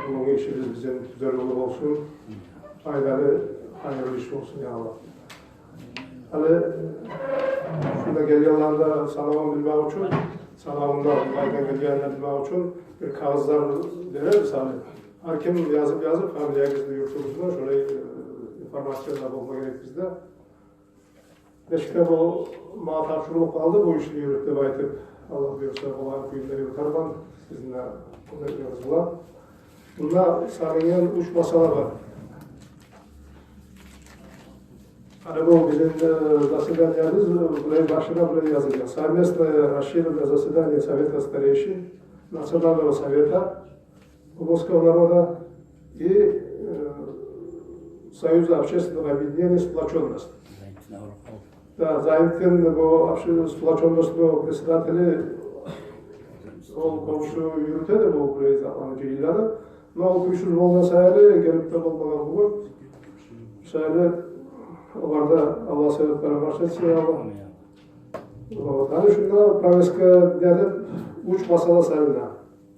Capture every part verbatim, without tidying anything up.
Бу ишибиз бизин тюзелгенли болсун. Пайдалы, хайырлы иш болсун, я Аллагь. Гьали шунда гелгенлени де санавун билмек учун, санавун да къайдан гелгенин билмек учун бир кагъызлар беребиз гьали. Гьар ким язып-язып, фамилиягъызны, юртугъузну, шолай, э, информация да болма герек бизде. Нечик де бу магъа тапшурулуп къалды, бу ишни юрют деп айтып, Аллагь буюрса, болгъан кюйде юрютер мен, сизин де кёмеклигиз булан. Мунда салынгъан уьч масъала бар. Гьали бу бизин, э, заседаниебиз, э, булай башына булай язылгъан: совместное расширенное заседание Совета старейшин Национального совета русского народа и, э, Союза общественного объединения «Сплочённость». Да, Зайнутдин, бу обще-, «Сплочённостьну» председатели, ол къоншу юрюте де бу, бу затланы жыйынланы. Но ол кюйсюз болгъан саялы, гелип де болмагъан бугюн. Шолай, олар да Аллагь савапларын багъышласын, я Аллагь. Вот, гьали шунда повестка дня деп уьч масъала салынгъан.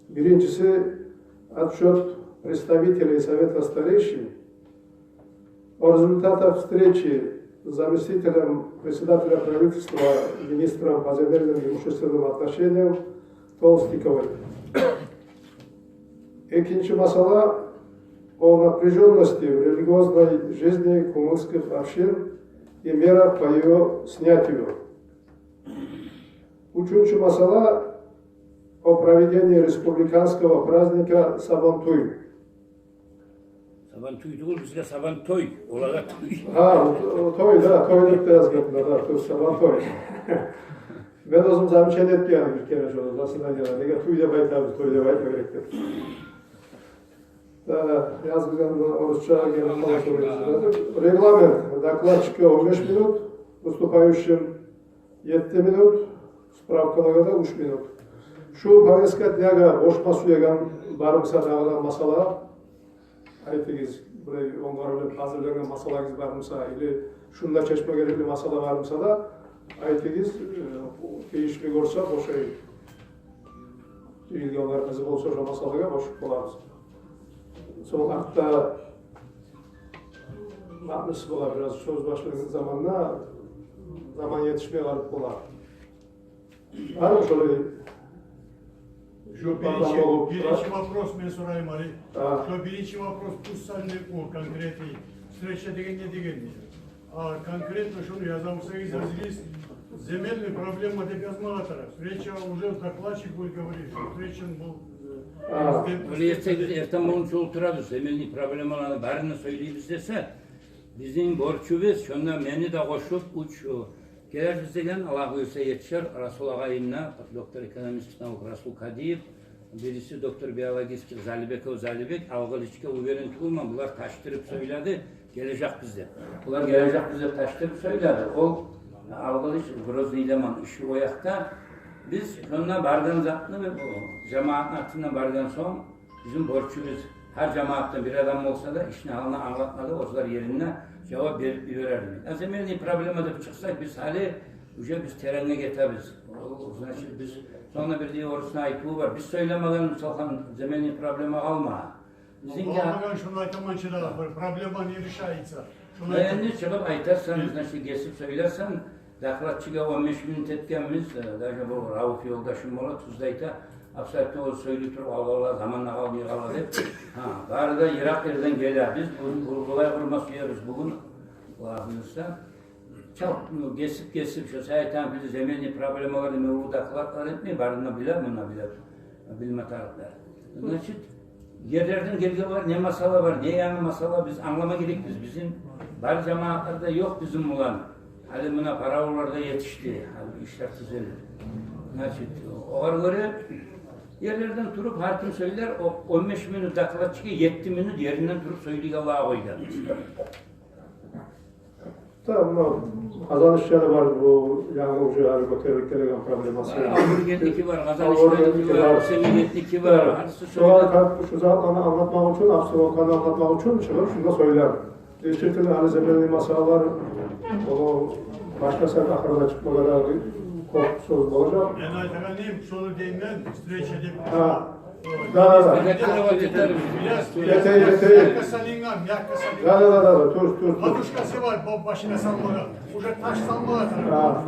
Биринчиси — отчёт представителей Совета старейшин о результатах встречи с заместителем председателя правительства, министром по земельным и имущественным отношениям Толстиковой. Экинчи масъала — о напряжённости в религиозной жизни кумыкских общин и мерах по её снятию. Уьчюнчю масъала — о проведении республиканского праздника Сабантуй. Сабантуй тюгюл, бизге Сабантой, олагъа той. Гьа, о, о, той, да, той деп де язгъан да, да, туй, Сабантой. Мен оьзюм замечание этгенмен бир керен шону, заседаниеде, неге туй деп айтабыз, той деп айтма герек деп. Да, язылгъан орусча, гелип къалгъан шону язып. Регламент: докладчикге он беш минут, выступающим етти минут, справкалагъа да уьч минут. Шу повестка днягъа къошма сюеген бар буса дагъы да масъала, айтыгъыз, булай онгарылып гьазирленген масъалагъыз бар буса, или шунда чечме герекли масъала бар буса да, айтыгъыз, э, тийишли гёрсе, къошайыкъ. Жыйылгъанлар разы болса, шо масъалагъа къошуп болабыз. Сонг артда макънусуз бола, бираз сёз башлагъан заманда заман етишмей къалып бола. Бармы шолай? Шо биринчи, биринчи вопрос мен сорайым, Али. Гьа. Шо биринчи вопрос, пусть сен де о конкретный встреча деген не деген? А конкретно шону яза турсагъыз, азиз, земельный проблема деп язмагъа тарыкъ. Встреча уже докладчик будет говорить, что встреча был, э, президент. Ону эртен, эртен болгъунча олтурабыз, земельный проблемаланы барын да сёйлейбиз десе, бизин борчубуз, шонда мени де къошуп, уьч, о, гелербиз деген, Аллагь буюрса, етишер, Расул агъайым да, доктор экономических наук Расул Кадиев, бириси доктор биологических Залибеков Залибек, Алгъылычгъа, уверен тюгюлмен, булар ташдырып сёйледи, гележекбиз деп. Булар гележекбиз деп ташдырып сёйледи. Ол Алгъылыч Грозныйда, ман иши о якъда. Биз шонда баргъан затны, бу жамаатны атындан баргъан сонг, бизин борчубуз, гьар жамаатдан бир адам болса да, ишни гьалын англатма да, оьзлер еринде жавап берип йиберерми. А земельный проблема деп чыкъсакъ, биз гьали уже биз теренге гетебиз. Ол, значит, биз, сонг да бирдагъы орусну айтыву бар: биз сёйлемеген, мисал, земельный проблема къалма. Бизин де... Къалмагъан, шуну айтаман чы да, проблема не решается. Шуну... Энни чыгъып айтарсан, значит, гесип сёйлерсен, докладчиге он беш минут этгенбиз, э, даже бу Рауф ёлдашым бола, тюз де айта, абсолютно оьзю сёйлей туруп, алгъалла, заман да къалмай къала деп. Гьа, бары да йыракъ ерден геле. Биз бу, бу, булай къурма сюебиз бугюн, Аллагь буюрса. Чалт, ну, гесип-гесип, шо сен айтагъан бир земельный проблемалар, мен бу докладлар этмей, барын да биле, мунда биле, билме тарыкъ да. Значит, ерлерден гелген бар, не масъала бар, не янгы масъала, биз англама герекбиз. Бизин бар жамаатларда ёкъ бизин булан. Гьали муна паравуллар да етишди, гьали ишлер тюзелди. Значит, огъар гёре ерлерден туруп гьар ким сёйлер, о он беш минут докладчиге, етти минут еринден туруп сёйлейгенлеге къойгъан. Тамам, муна Къазанышда да бар бу янгы уже гьали гётерилип гелеген проблемасы. Авургентники бар, Къазанышдагъы бар, Семигентники бар. Шолар, шу затланы англатмакъ учун, обстановканы англатмакъ учун чыгъып шунда сёйлер. Действительно, гьали земельный масъалалар, ону башласакъ, ахырына чыкъмагъа да кёп сёз болажакъ. Мен айтагъаным, шону деймен, встреча деп. Гьа. Да, да, да. Етерик, етерик. Мягко салынгъан, мягко салынгъан. Да, да, да, да, да, тур, тур, тур. Подушкасы бар, бо-, башына салмагъан. Уже таш салмагъан. Да.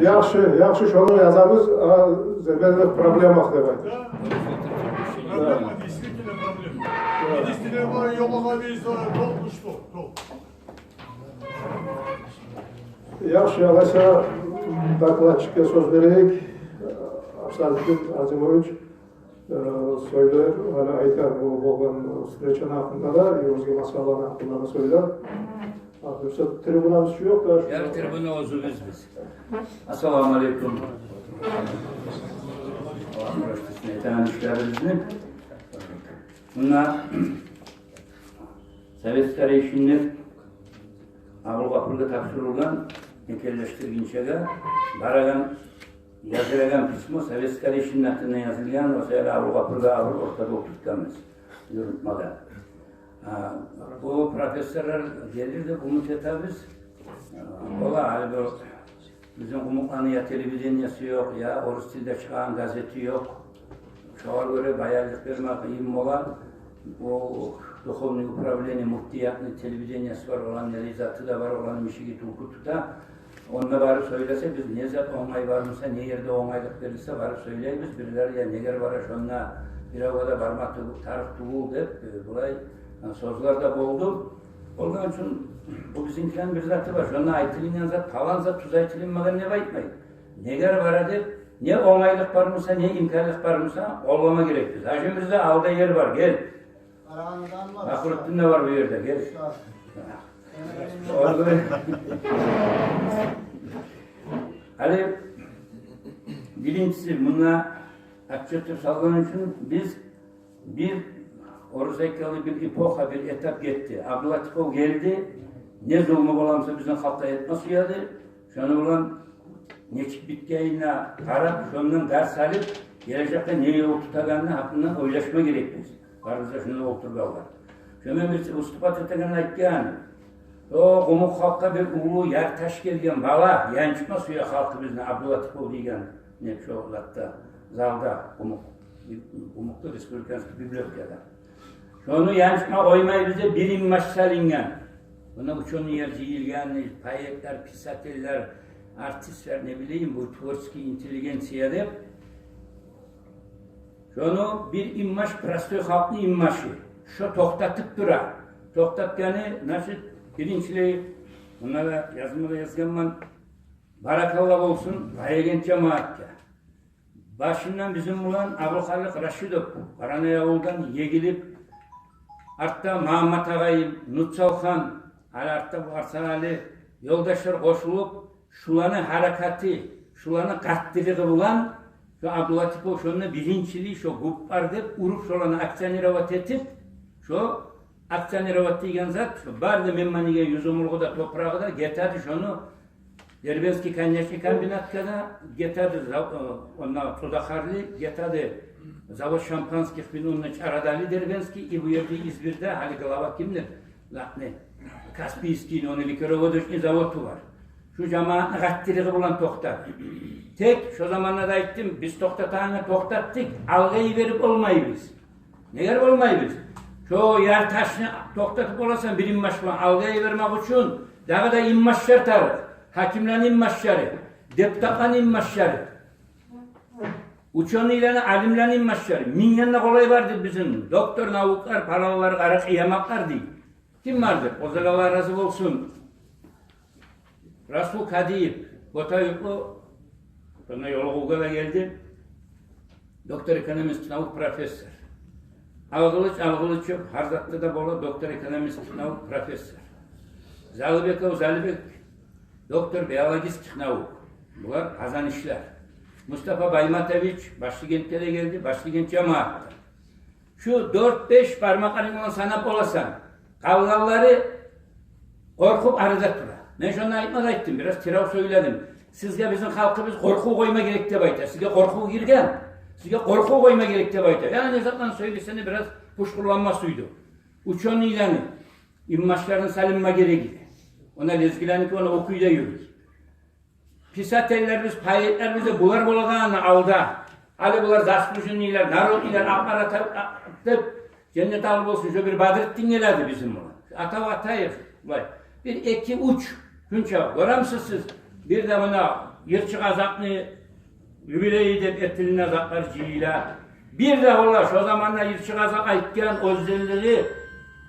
Яхшы, яхшы, шону язабыз, а, зербелик проблема деп айта. Да. Проблема, действительно проблема. Да. Министрлер бар, ёлугъа биз, э, долг, что? Долг. Яхшы, алайса докладчикге сёз берейик. Абсалютдин Азимович, э, сёйлер, гьали айтар бу болгъан встречаны гьакъында да, и оьзге масъалаланы гьакъында да сёйлер. А, буса трибунабыз чы ёкъ да, шуну... Яр трибуна оьзюбюз биз. Ассаламу алейкум. Аллагь рагьмат этсин, этеген ишлерибизни. Мунда совет старейшинлер Абулгъапургъа тапшурулгъан, некеллешдиргинчеге барагъан, язылагъан письмо совет старейшинни атындан язылгъан, о саялы Абулгъапургъа абур ортада олтуртгъанбыз, юрютмеге. А, бу профессорлар гелир деп умут этебиз. А, бола, гьали бу бизин къумукъланы я телевидениясы ёкъ, я орус тилде чыгъагъан газети ёкъ. Шогъар гёре баянлыкъ бермек къыйын бола. Бу духовный управление муфтиятны телевидениясы бар, оланы не заты да бар, оланы мишиги тюлкю тута. Онда барып сёйлесе, биз не зат онгай бар буса, не ерде онгайлыкъ берилсе, барып сёйлейбиз. Бирлери я негер бара шонда, биревге де барма тюгю-, тарыкъ тюгюл деп, э, булай, э, сёзлер де болду. Болгъан учун бу бизинкилени бир заты бар. Шонда айтылынгъан зат, палан зат тюз айтылынмагъан деп айтмай. Негер бара деп, не онгайлыкъ бар буса, не имканлыкъ бар буса, къоллама герекбиз. Гьажи Мирзе, алда ер бар, гел. Къарагъандан бар. Бахрутдин де бар бу ерде, гел. Гьали биринчиси, мунда отчёт салгъан учун биз бир, орус айтгъанлай, бир эпоха, бир этап гетди. Абдулатипов гелди, не зулму боламса бизин халкъгъа этме сюеди. Шону булан нечик битгенине къарап, шондан дарс алып, гележекде не ёл тутагъанны гьакъындан ойлашма герекбиз. Барыбыз да шунда олтургъанлар. Шо мен бир выступать этегенде айтгъан: «О, къумукъ халкъгъа бир уллу яр таш гелген, бала, янчма сюе халкъыбызны Абдулатипов», — деген, не, шо затда, залда, къумукъ, къумукъда, республиканский библиотекада. Шону янчма къоймайбыз деп бир инбаш салынгъан. Муна учёныйлар жыйылгъан, поэтлер, писательлер, артистлер, не билейим, бу творческий интеллигенция деп. Шону бир инбаш, простой халкъны инбашы. Шо токътатып тура. Токътатгъаны, значит, биринчилей, мунда да язма да язгъанман, баракалла болсун Баягент жамаатгъа. Башындан бизин булан Абулхаликъ Рашидов, Къаранай авулдан егилип, артда Магьаммат агъайым, Нуцалхан, гьали артда бу Арсанали ёлдашлар къошулуп, шуланы гьаракаты, шуланы къаттылыгъы булан шо Абдулатипов шонда биринчилей, шо гуппар деп уруп, шоланы акционировать этип, шо акционировать деген зат, шо бары да Мемманиге юз омургъа да, топурагъы да гетеди шону Дербентский коньячный комбинатгъа да, гетеди за-, э, онда Цудахарли, гетеди завод шампанских, бин онда Чарадали Дербентский, и бу ерде Измирде, гьали глава кимдир? Затны, Каспийскийни, ону ликероводочный заводу бар. Шу жамаатны къаттылыгъы булан токътады. Тек шо заманда да айтдым, биз токътатагъангъа токътатдыкъ, алгъа йиберип болмайбыз. Неге болмайбыз? Шо яр ташны токътатып боласан бир инбаш булан, алгъа йибермек учун дагъы да инбашлар тарыкъ. Гьакимлени инбашлары, депутатланы инбашлары, учёныйланы, алимлени инбашлары. Мингден де къолай бардыр бизин доктор науклар, палалар, къара къияматлар дей. Ким бардыр? Оьзлеге Аллагь рази болсун. Расул Кадиев, Ботаюртлу, шонда ёлугъувгъа да гелди. Доктор экономических наук, профессор. Алгъылыч, Алгъылычев, гьар затда да бола, доктор экономических наук, профессор. Залыбеков Залыбек, доктор биологических наук. Булар къазанышлар. Мустафа Байматович Башлыгентге де гелди, Башлыгент жамаатдан. Шу дёрт-беш бармакъларынг булан санап боласан. Къалгъанлары къоркъуп арада тура. Мен шонда айтма да айтдым, бираз тирав сёйледим. Сизге бизин халкъыбыз къоркъув къойма герек деп айта. Сизге къоркъув гирген. Сизге къоркъув къойма герек деп айта. Яни не затланы сёйлесенг де бираз пушкъурланма сюйдю. Учёныйланы инбашларын салынма герек эди. Она лезгиленики, она о кюйде юрюй. Писательлерибиз, поэтлерибиз де булар болагъаны алда. Гьали булар заслуженныйлар, народныйлар, акъмар ата, а, деп, женнет агьлю болсун, шо бир Бадрутдин геледи бизин булан. Ата, атайыкъ, булай. Бир, эки, уьч гюн чабып. Гёремисиз сиз? Бир де муна Йырчы Къазакъны юбилейи деп этилине, затлар жыйыла. Бир де ола, шо заманда Йырчы Къазакъ айтгъан оьзлери,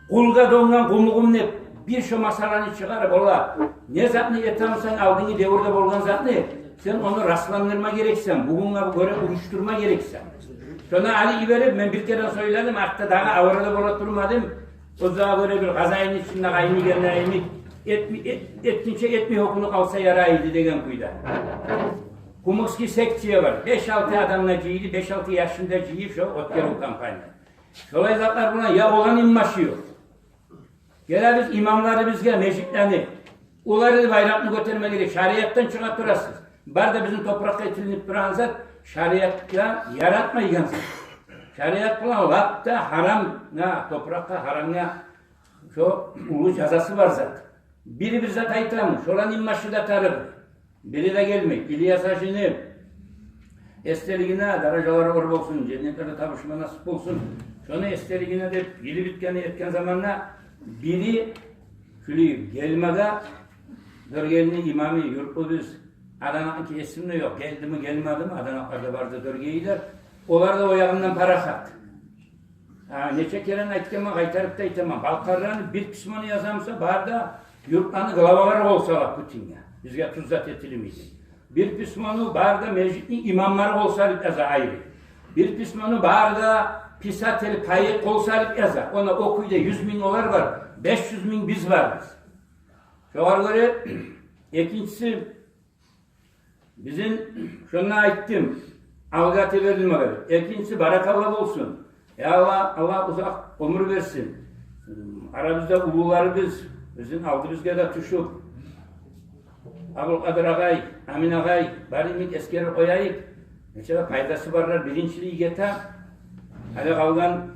къулгъа донгъан къумукъум деп, бир шо масъаланы чыгъарып, ола, не затны этемисен, алдынгъы девюрде болгъан затны, сен ону расландырма герексен, бугюнге гёре урушдурма герексен. Шону гьали йиберип, мен бир керен сёйледим, артда дагъы авара да бола турмадым. Оьзюне гёре бир къазайны ичинде къайны гелген йимик, этми-, эт-, этгинче этмей гьёкюнюп къалса ярай эди деген кюйде. Кумыкский секция бар. Беш-алты адамны жыйды, беш-алты яшны да жыйып, шо оьтгерив кампания. Шолай затлар булан я оланы имашы ёкъ. Гелебиз имамларыбызгъа, межитлени. Олар да байракъны гётерме герек. Шариатдан чыгъа турасыз. Бары да бизин топуракъгъа этилинип турагъан зат шариатгъа яратмайгъан зат. Шариат булан лап да гьарамгъа, топуракъгъа, гьарамгъа шо уллу жазасы бар зат. Бири бир зат айтамы, шоланы имашы да тарыкъ. Бири де гелмей. Ильяс гьажини эсделигине, даражалары оьр болсун, женнетлерде табушма насип болсун. Шону эсделигине деп, йылы битгенни этген заманда бири Кюлюев Гелмагъа, Доргелини имамы, юртлубуз, Аданакъны эсимде ёкъ, гелдими, гелмедими, Аданакъларда барды Доргелилер. Олар да о ягъындан парахат. Гьа, нече керен айтгъанман, къайтарып да айтаман. Балкъарланы бир письмону язамыса, бары да юртланы главалары къол салып Путинге. Бизге тюз зат этилмейди. Бир письмону бары да межитни имамлары къол салып яза айры. Бир письмону бары да писатель, поэт къол салып яза. Она о кюйде юз минг олар бар, беш юз минг биз барбыз. Шогъар гёре, экинчиси, бизин, шонда айтдым, алгъа теберилмеге. Экинчиси, баракалла болсун. Я Аллагь, Аллагь узакъ оьмюр берсин. Арабызда уллуларыбыз, бизин алдыбызгъа да тюшюп, Абулкъадыр агъай, Амин агъай, барын да эсгерип къояйыкъ. Нече де пайдасы барлар, биринчилиги гете. Гьали къалгъан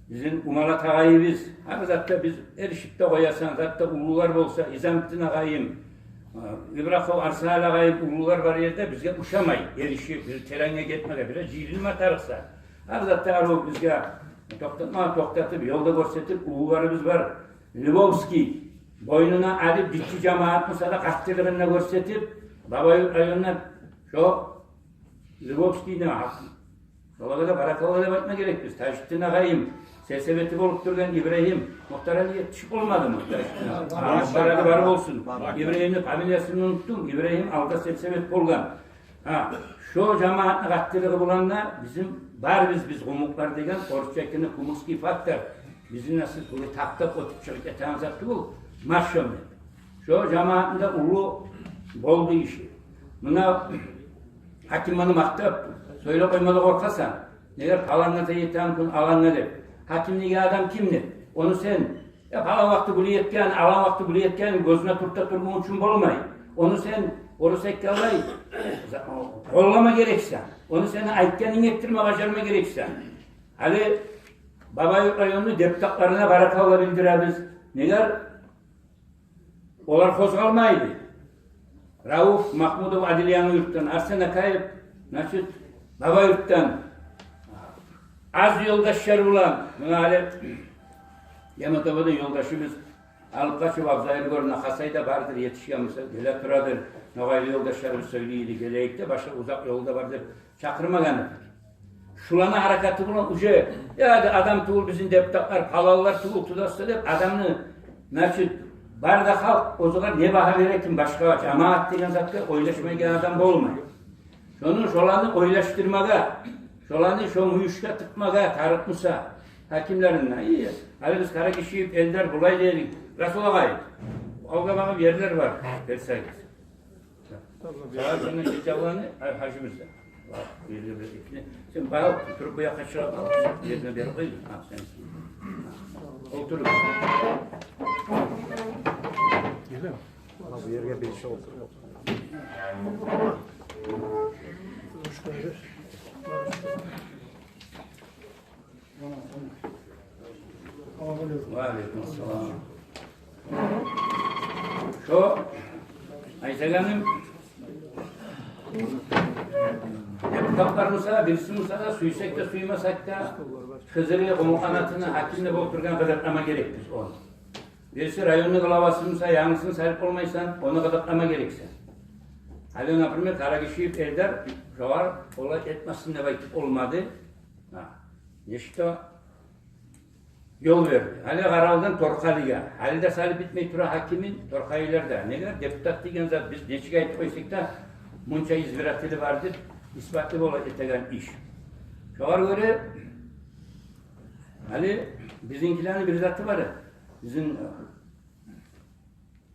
бизин Умалат агъайыбыз, гьар затда биз эришип де къоясан, затда уллулар болса, Изамитдин агъайым, э, Ибракъов Арсал агъайым, уллулар бар ерде бизге ушамай эришип, бир теренге гетмеге, бираз жыйылма тарыкъса. Гьар затда арив бизге токътатма, токътатып, ёл да гёрсетип, уллуларыбыз бар. Львовский, бойнуна алып, гиччи жамаат буса да къаттылыгъын да гёрсетип, Бабаюрт районуна шо Львовскийни гьакъы. Шолагъа да баракалла деп айтма герекбиз. Тажитдин агъайым, сельсовети болуп тургъан Ибрагьим, Мухтарали етишип болмадымы Тажитдин агъай? Гьа, баракалла бар болсун. Ибрагьимни фамилиясын унутдум. Ибрагьим алда сельсовет болгъан. Гьа, шо жамаатны къаттылыгъы булан да бизин барыбыз биз къумукълар деген, орусча айтгъанда кумыкский фактор. Бизин насип буну таптап оьтюп чыгъып гетеген зат тюгюл, машин деп. Шо жамаатны да уллу болду иши. Муна гьаким муну макътап, сёйлеп къойма да къоркъасан. Неге, палангъа да етеген гюн алангъа деп. Гьакимлиги адам ким деп? Ону сен, э, палан вакъти булай этген, алан вакъти булай этген гёзюне тюрте тургъан учун болмай. Ону сен, орус айтгъанлай, къоллама герексен. Ону сени айтгъанынг этдирме бажарма герексен. Гьали Бабаюрт районну депутатларына баракалла билдиребиз. Неге? Олар къозгъалмайды. Рауф Махмудов Адильяны юртдан, Арсен Акаев, значит, Бабаюртдан. Аз ёлдашлар булан, муна гьали Яматовада ёлдашыбыз алып къачып, Абзайыр гёрюне, Хасайда бардыр, етишген буса, геле турадыр. Ногъайлы ёлдашларыбыз сёйлейди, гелейик де, башгъа узакъ ёл да бардыр. Чакъырмагъан эди. Шуланы гьаракаты булан уже, я да адам тюгюл бизин депутатлар, паланлар тюгюл тутаса деп, адамны, значит, бары да халкъ оьзюне не багьа бере, ким башгъа, жамаат деген затгъа ойлашмайгъан адам болмай. Шону, шоланы ойлашдырмагъа, шоланы шо мюйюшге тыкъмагъа тарыкъ буса, гьакимлерине, ий, гьали биз Къарагишиев, Эльдар, булай дейик, Расул агъай, алгъа багъып ерлер бар, берсегиз. Сагъа сенден гече алгъаны, гьа, Гьажи Мирзе. Бу ерге бир экини. Сен багъып туруп, бу якъгъа чыгъып ал. Ерине берип къой. Гьа, сен. Олтуруп. Гелем. Гьа, бу ерге бир шо олтуруп. Ва алейкум ассалам. Шо айтагъаным, Депутатлар буса, бириси буса да, сюйсек де, сюймесек де, Хизри, Къумукъ Анатыны гьаким деп олтургъан къыдыртмагъа герекбиз ону. Бириси районну главасы буса, янгысын салып болмайсан, ону къыдыртмагъа герексен. Гьали, например, Къарагишиев Эльдар, шогъар олай этмесин деп айтып болмады. Гьа. Нечик де ёл берди. Гьали къаралгъан Торкъалиге. Гьали де салып битмей тура гьакимин Торкъалилерде. Неге? Депутат деген зат, биз нечик айтып къойсакъ да, мунча избиратели бар деп исбатлы бола этеген иш. Шогъар гёре, гьали бизинкилени бир заты бар. Бизин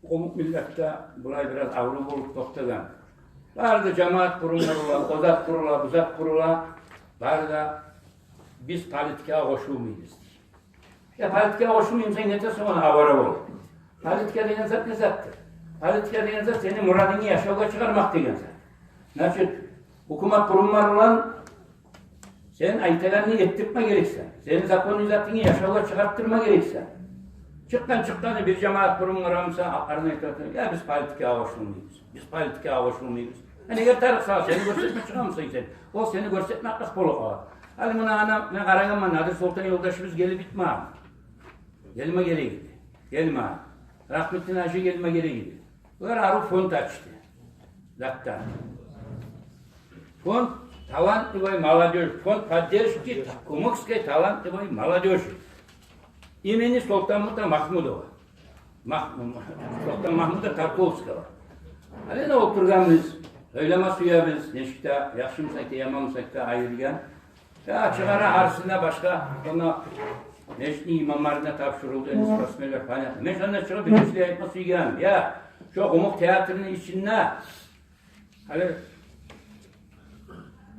къумукъ миллетде булай бираз аврув болуп токътагъан. Бары да жамаат къурумлар бола, о зат къурула, бу зат къурула, бары да биз политикагъа къошулмайбыз дей. Я политикагъа къошулмаймысан, не этесен ону, авара болуп? Политика деген зат не затдыр? Политика деген зат сени мурадынгны яшавгъа чыгъармакъ деген зат. Значит, гьукумат къурумлар булан сен айтагъанны этдирме герексен. Сени законный затынгны яшавгъа чыгъартдырма герексен. Чыкъгъан, чыкъгъаны бир жамаат къурумлар буса, атларын айтып, я биз политикагъа къошулмайбыз, биз политикагъа къошулмайбыз. Гьа, неге тарыкъ сагъа, сени гёрсетме чыгъамысан сен? Ол сени гёрсетмеклик болуп къала. Гьали муна, ана, мен къарагъанман, Надир Солтан ёлдашыбыз гелип битмеген. Гелме герек эди. Гелме. Рагьметли Гьажи гелме герек эди. Булар арив фонд ачды. Затдан. Фонд талантливой молодёжи, фонд поддержки кумыкской талантливой молодёжи имени Солтанмута Махмудова. Мах-, Солтан Махмуда Тарковского. Гьали де олтургъанбыз, сёйлеме сюебиз, нечик де, яхшымы эсе де, яманмы эсе де, айрылгъан. Я чыгъара арасында башгъа, онда межитни имамларына тапшурулду, энни спортсменлер, понятно. Мен шонда чыгъып бир кишилеге айтма сюйгеним. Я, шо къумукъ театрны ичинде, гьали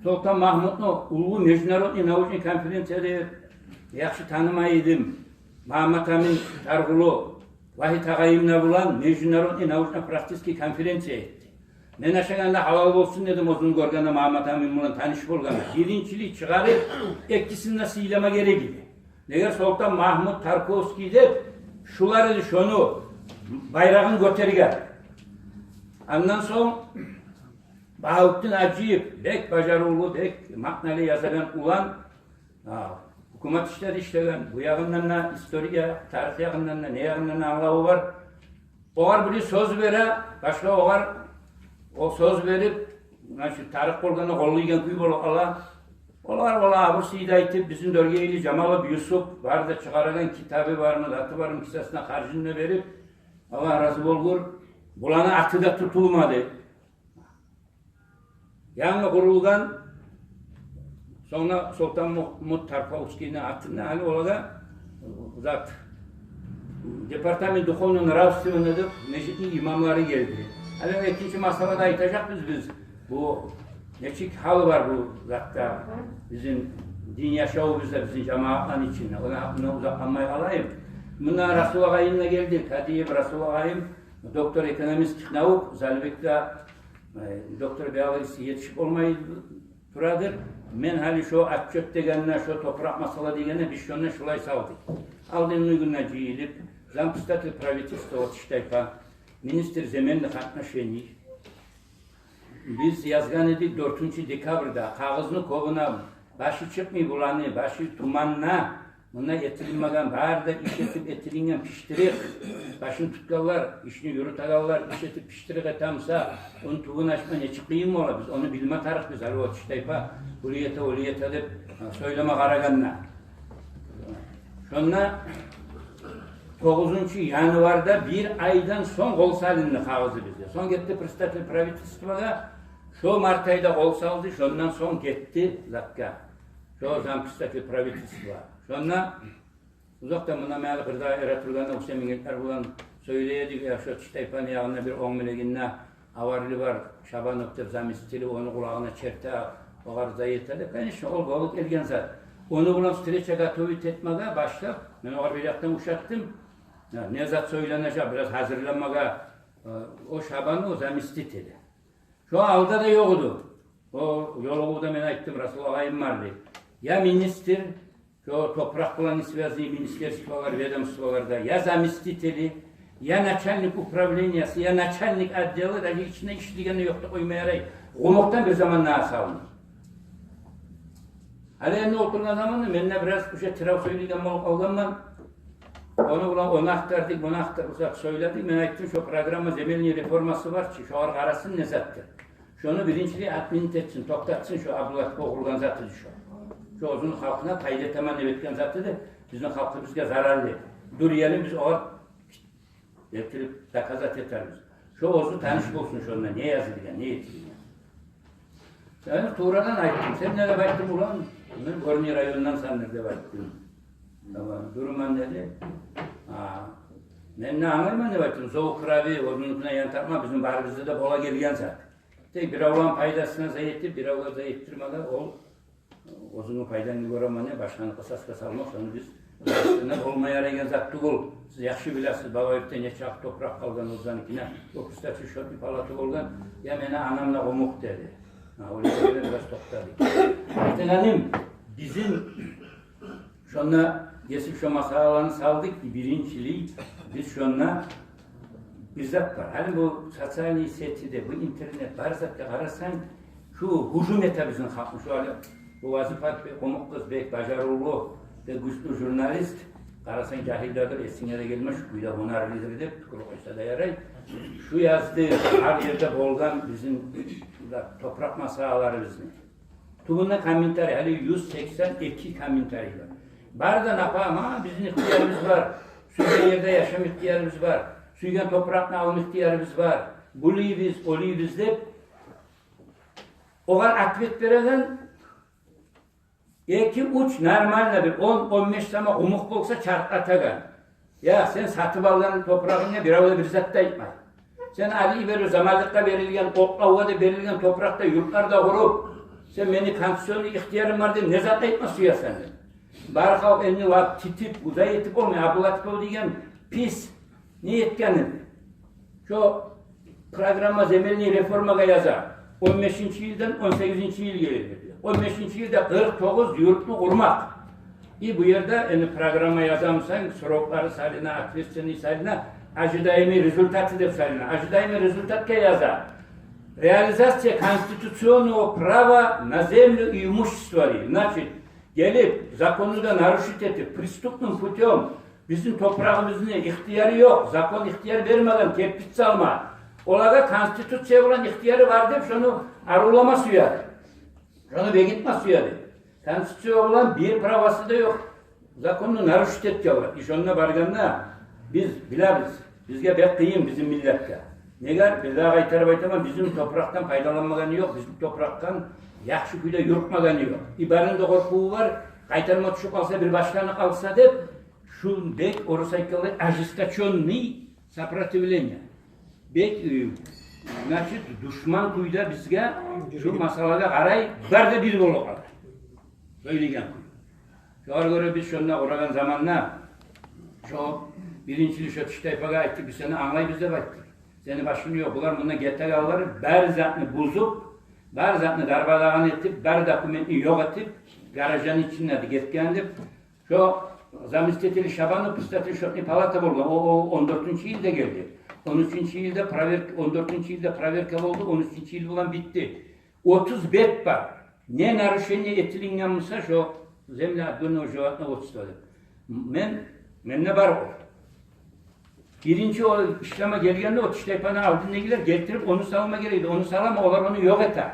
Солтан Магьмутну уллу международный научный конференцияда яхшы танымай эдим. Магьаммат Амин Таргъулу, Вагьит агъайым да булан международный научно-практический конференция этди. Мен ашагъанда гьалал болсун дедим, оьзюн гёргенде, Магьаммат Амин булан таныш болгъанда. Биринчилик чыгъарып, экисин де сыйлама герек эди. Неге, Солтан Магьмут Тарковский деп, шулар эди шону байрагъын гётерген. Андан сонг Багьавутдин Гьажиев, бек бажарывлу, бек маъналы язагъан улан, а, гьукумат ишлерде ишлеген, бу ягъындан да, история, тарих ягъындан да, не ягъындан да англаву бар. Огъар бири сёз бере, башгъа огъар о сёз берип, значит, тарыкъ болгъанда къоллайгъан кюй болуп къала. Олар, олар абур-сый да айтып, бизин Доргели Жамалов Юсуп, бары да чыгъарагъан китабы бармы, заты бармы, кисасына харжын да берип, Аллагь рази болгъур, буланы аты да тутулмады. Янгы къурулгъан, сонг да Солтан Магьмут Тарковскийни атында, гьали олагъа зат, департамент духовно-нравственный деп межитни имамлары гелди. Гьали экинчи масъалада айтажакъбыз биз, бу нечик гьалы бар бу затда, бизин дин яшавубузда, бизин жамаатланы ичинде. Ону гьакъында узакъланмай къалайым. Мунда Расул агъайым да гелди, Кадиев Расул агъайым, доктор экономических наук, Залибекде Э, доктор биологиясы етишип болмай турадыр. Мен гьали шо отчёт дегенде, шо топуракъ масъала дегенде, биз шонда шулай салдыкъ. Алдынгы гюнде жыйылып, зампредседатель правительства Отучтайпа, министр земельных отношений. Биз язгъан эдик дёртюнчю декабрда, къагъызны кёбюне, башы чыкъмай буланы, башы туманда, мунда этилинмеген, бары да иш этип этилинген пиштирик, башын тутгъанлар, ишни юрютегенлер иш этип пиштирик этемсе, ону тюбюн ачма нечик къыйын бола, биз ону билме тарыкъбыз, гьали Отучтайпа булай эте, олай эте деп, а, сёйлеме къарагъанда. Шонда тогъузунчу январда бир айдан сонг къол салынды къагъызы бизде. Сонг гетди председатель правительствогъа, шо март айда къол салды, шондан сонг гетди затгъа. Шо зампредседатель правительства. Шонда узакъда мунда мени къырда эретургъанда Гьусейн Мингетлер булан сёйлей эдик, я шо Отучтайпаны ягъында бир онг миллионлугъу аварли бар, Шабанов деп заместители, ону къулагъына чертип, огъар зат эте деп. Конечно, ол болуп гелген зат. Ону булан встреча готовить этмеге башлап, мен огъар бир якъдан ушатдым. Я, не зат сёйленежек, бираз гьазирленмеге, э, о Шабанов, о заместители. Шо алда да ёкъ эди. О ёлугъувда мен айтдым, Расул агъайым бар деп. Я министр, шо топуракъ булан связанный министерстволар, ведомстволарда, я заместители, я начальник управлениясы, я начальник отдела, даже ичинде ишлеген де ёкъ деп къойма ярай. Къумукъдан бир заманда салынды. Гьали энни олтургъан заманда мен де бираз уже тирав сёйлейген болуп къалгъанман. Ону булан, ону ахтардыкъ, муну ахтардыкъ, узакъ сёйледик. Мен айтдым, шо программа земельный реформасы бар чы, шогъар къарасын, не затдыр. Шону биринчилей отменить этсин, токътатсын, шо Абдулатипов къургъан заты дей шо. Шо оьзюню халкъына пайда этемен деп этген заты да, бизин халкъыбызгъа зарар деп. Дурияны биз огъар гелтирип доказать этербиз. Шо оьзю таныш болсун шонда не язылгъан, не этилген. Мен туврадан айтдым. Сен не деп айтдынг, улан? Мен Горный райондан сандыр деп айтдым. Тамам, дюрмен деди. А, мен не англайман деп айтдым. Зов крови, оьзюнюкюне ян тартма, бизин барыбызда да бола гелген зат. Тек биревлени пайдасына зат этип, биревге зат этдирмеге, ол оьзюнгню пайдангны гёремен деп башгъаны къысасгъа салмакъ, шону биз, башгъаны болмай ярайгъан зат тюгюл. Сиз яхшы билесиз, Балаевде нечакъы топуракъ къалгъан оьзюнюкине, о, кстати, счётный палата болгъан, я мени анам да къумукъ деди. Гьа, о ерде бираз токътадыкъ. Айтагъаным, бизин шонда гесип шо масъалаланы салдыкъ, биринчилей биз шонда бир зат бар. Гьали бу социальный сетиде, бу интернет, бар затгъа къарасанг, шу гьужум эте бизин халкъны. Шу гьали бу Вазифат бек къумукъ къыз, бек бажарывлу, бек гючлю журналист. Къарасанг, жагьил де дюр, эсинге де гелмес, шу кюйде гьюнарлыдыр деп, тюкюрюп къойса да ярай. Шу язды, гьар ерде болгъан бизин топуракъ масъалаларыбызны. Тюбюнде комментарий, гьали юз сексен эки комментарий бар. Бары да напагьма, бизин ихтиярыбыз бар. Сюйген ерде яшама ихтиярыбыз бар. Сюйген топуракъны алма ихтиярыбыз бар. Булайбыз, олайбыз деп. Огъар ответ береген эки-уьч нормально, бир он, он беш сама къумукъ болса чаркъатагъан. Я, сен сатып алгъан топурагъынга бирев де бир зат да айтмай. Сен гьали йиберип заманлыкъгъа берилген, окълавгъа да берилген топуракъда юртлар да къуруп, сен мени конституционный ихтиярым бар деп не зат айтма сюесен деп. Бар халкъ энни вакъти титип, узай этип болмай, Абдулатипов деген пис не этгенин. Шо программа земельный реформагъа яза. Он бешинчи йылдан он сегизинчи йылгъа геле. Он бешинчи йылда къыркъ тогъуз юртну къурмакъ. И бу ерде энни программа язамысан, сроклары салына, ответственный салына, ожидаемый результаты деп салына. Ожидаемый результатгъа яза: реализация конституционного права на землю и имущество дей. Значит, гелип, законну да нарушить этип, преступным путём бизин топурагъыбызны ихтияры ёкъ, закон ихтияр бермеген керпич салма. Олагъа конституция булан ихтияры бар деп шону арувлама сюеди. Шону бегитме сюеди. Конституция булан бир правасы да ёкъ. Законну нарушить этген бар. И шонда баргъанда биз билебиз, бизге бек къыйын, бизин миллетге. Неге? Бир дагъы къайтарып айтаман, бизин топуракъдан пайдаланмагъаны ёкъ, бизин топуракъдан яхшы кюйде юрютмегени ёкъ. И барыны да къоркъуву бар, къайтарма тюшюп къалса, бир башланып къалса деп, шу бек, орус айтгъанлай, ожесточённый сопротивление. Бек, э, значит, душман кюйде бизге шу масъалагъа къарай, бары да бир болуп къала. Сёйлейген кюй. Шогъар гёре биз шонда къурагъан заманда, шо биринчилей шо тиштайпагъа айтдыкъ, биз сени англайбыз деп айтдыкъ. Сени башынгны ёкъ, булар мунда гетегенлер, бары затны бузуп, бары затны дармадагъан этип, бары документни ёкъ этип, гаражны ичинде де гетген деп. Шо заместитель Шабанов председатель счётный палата болгъан. О, о он дёртюнчю йылда гелди. Он уьчюнчю йылда проверка, он дёртюнчю йылда проверка болду, он уьчюнчю йыл булан битди. Отуз бет бар. Не нарушение этилинген буса, шо земля отдельного животноводства деп. Мен, менде бар о. Биринчи о ишлеме гелгенде, о тиштайпаны алдындагъылар гелтирип, ону салма герек эди. Ону салама, олар ону ёкъ эте.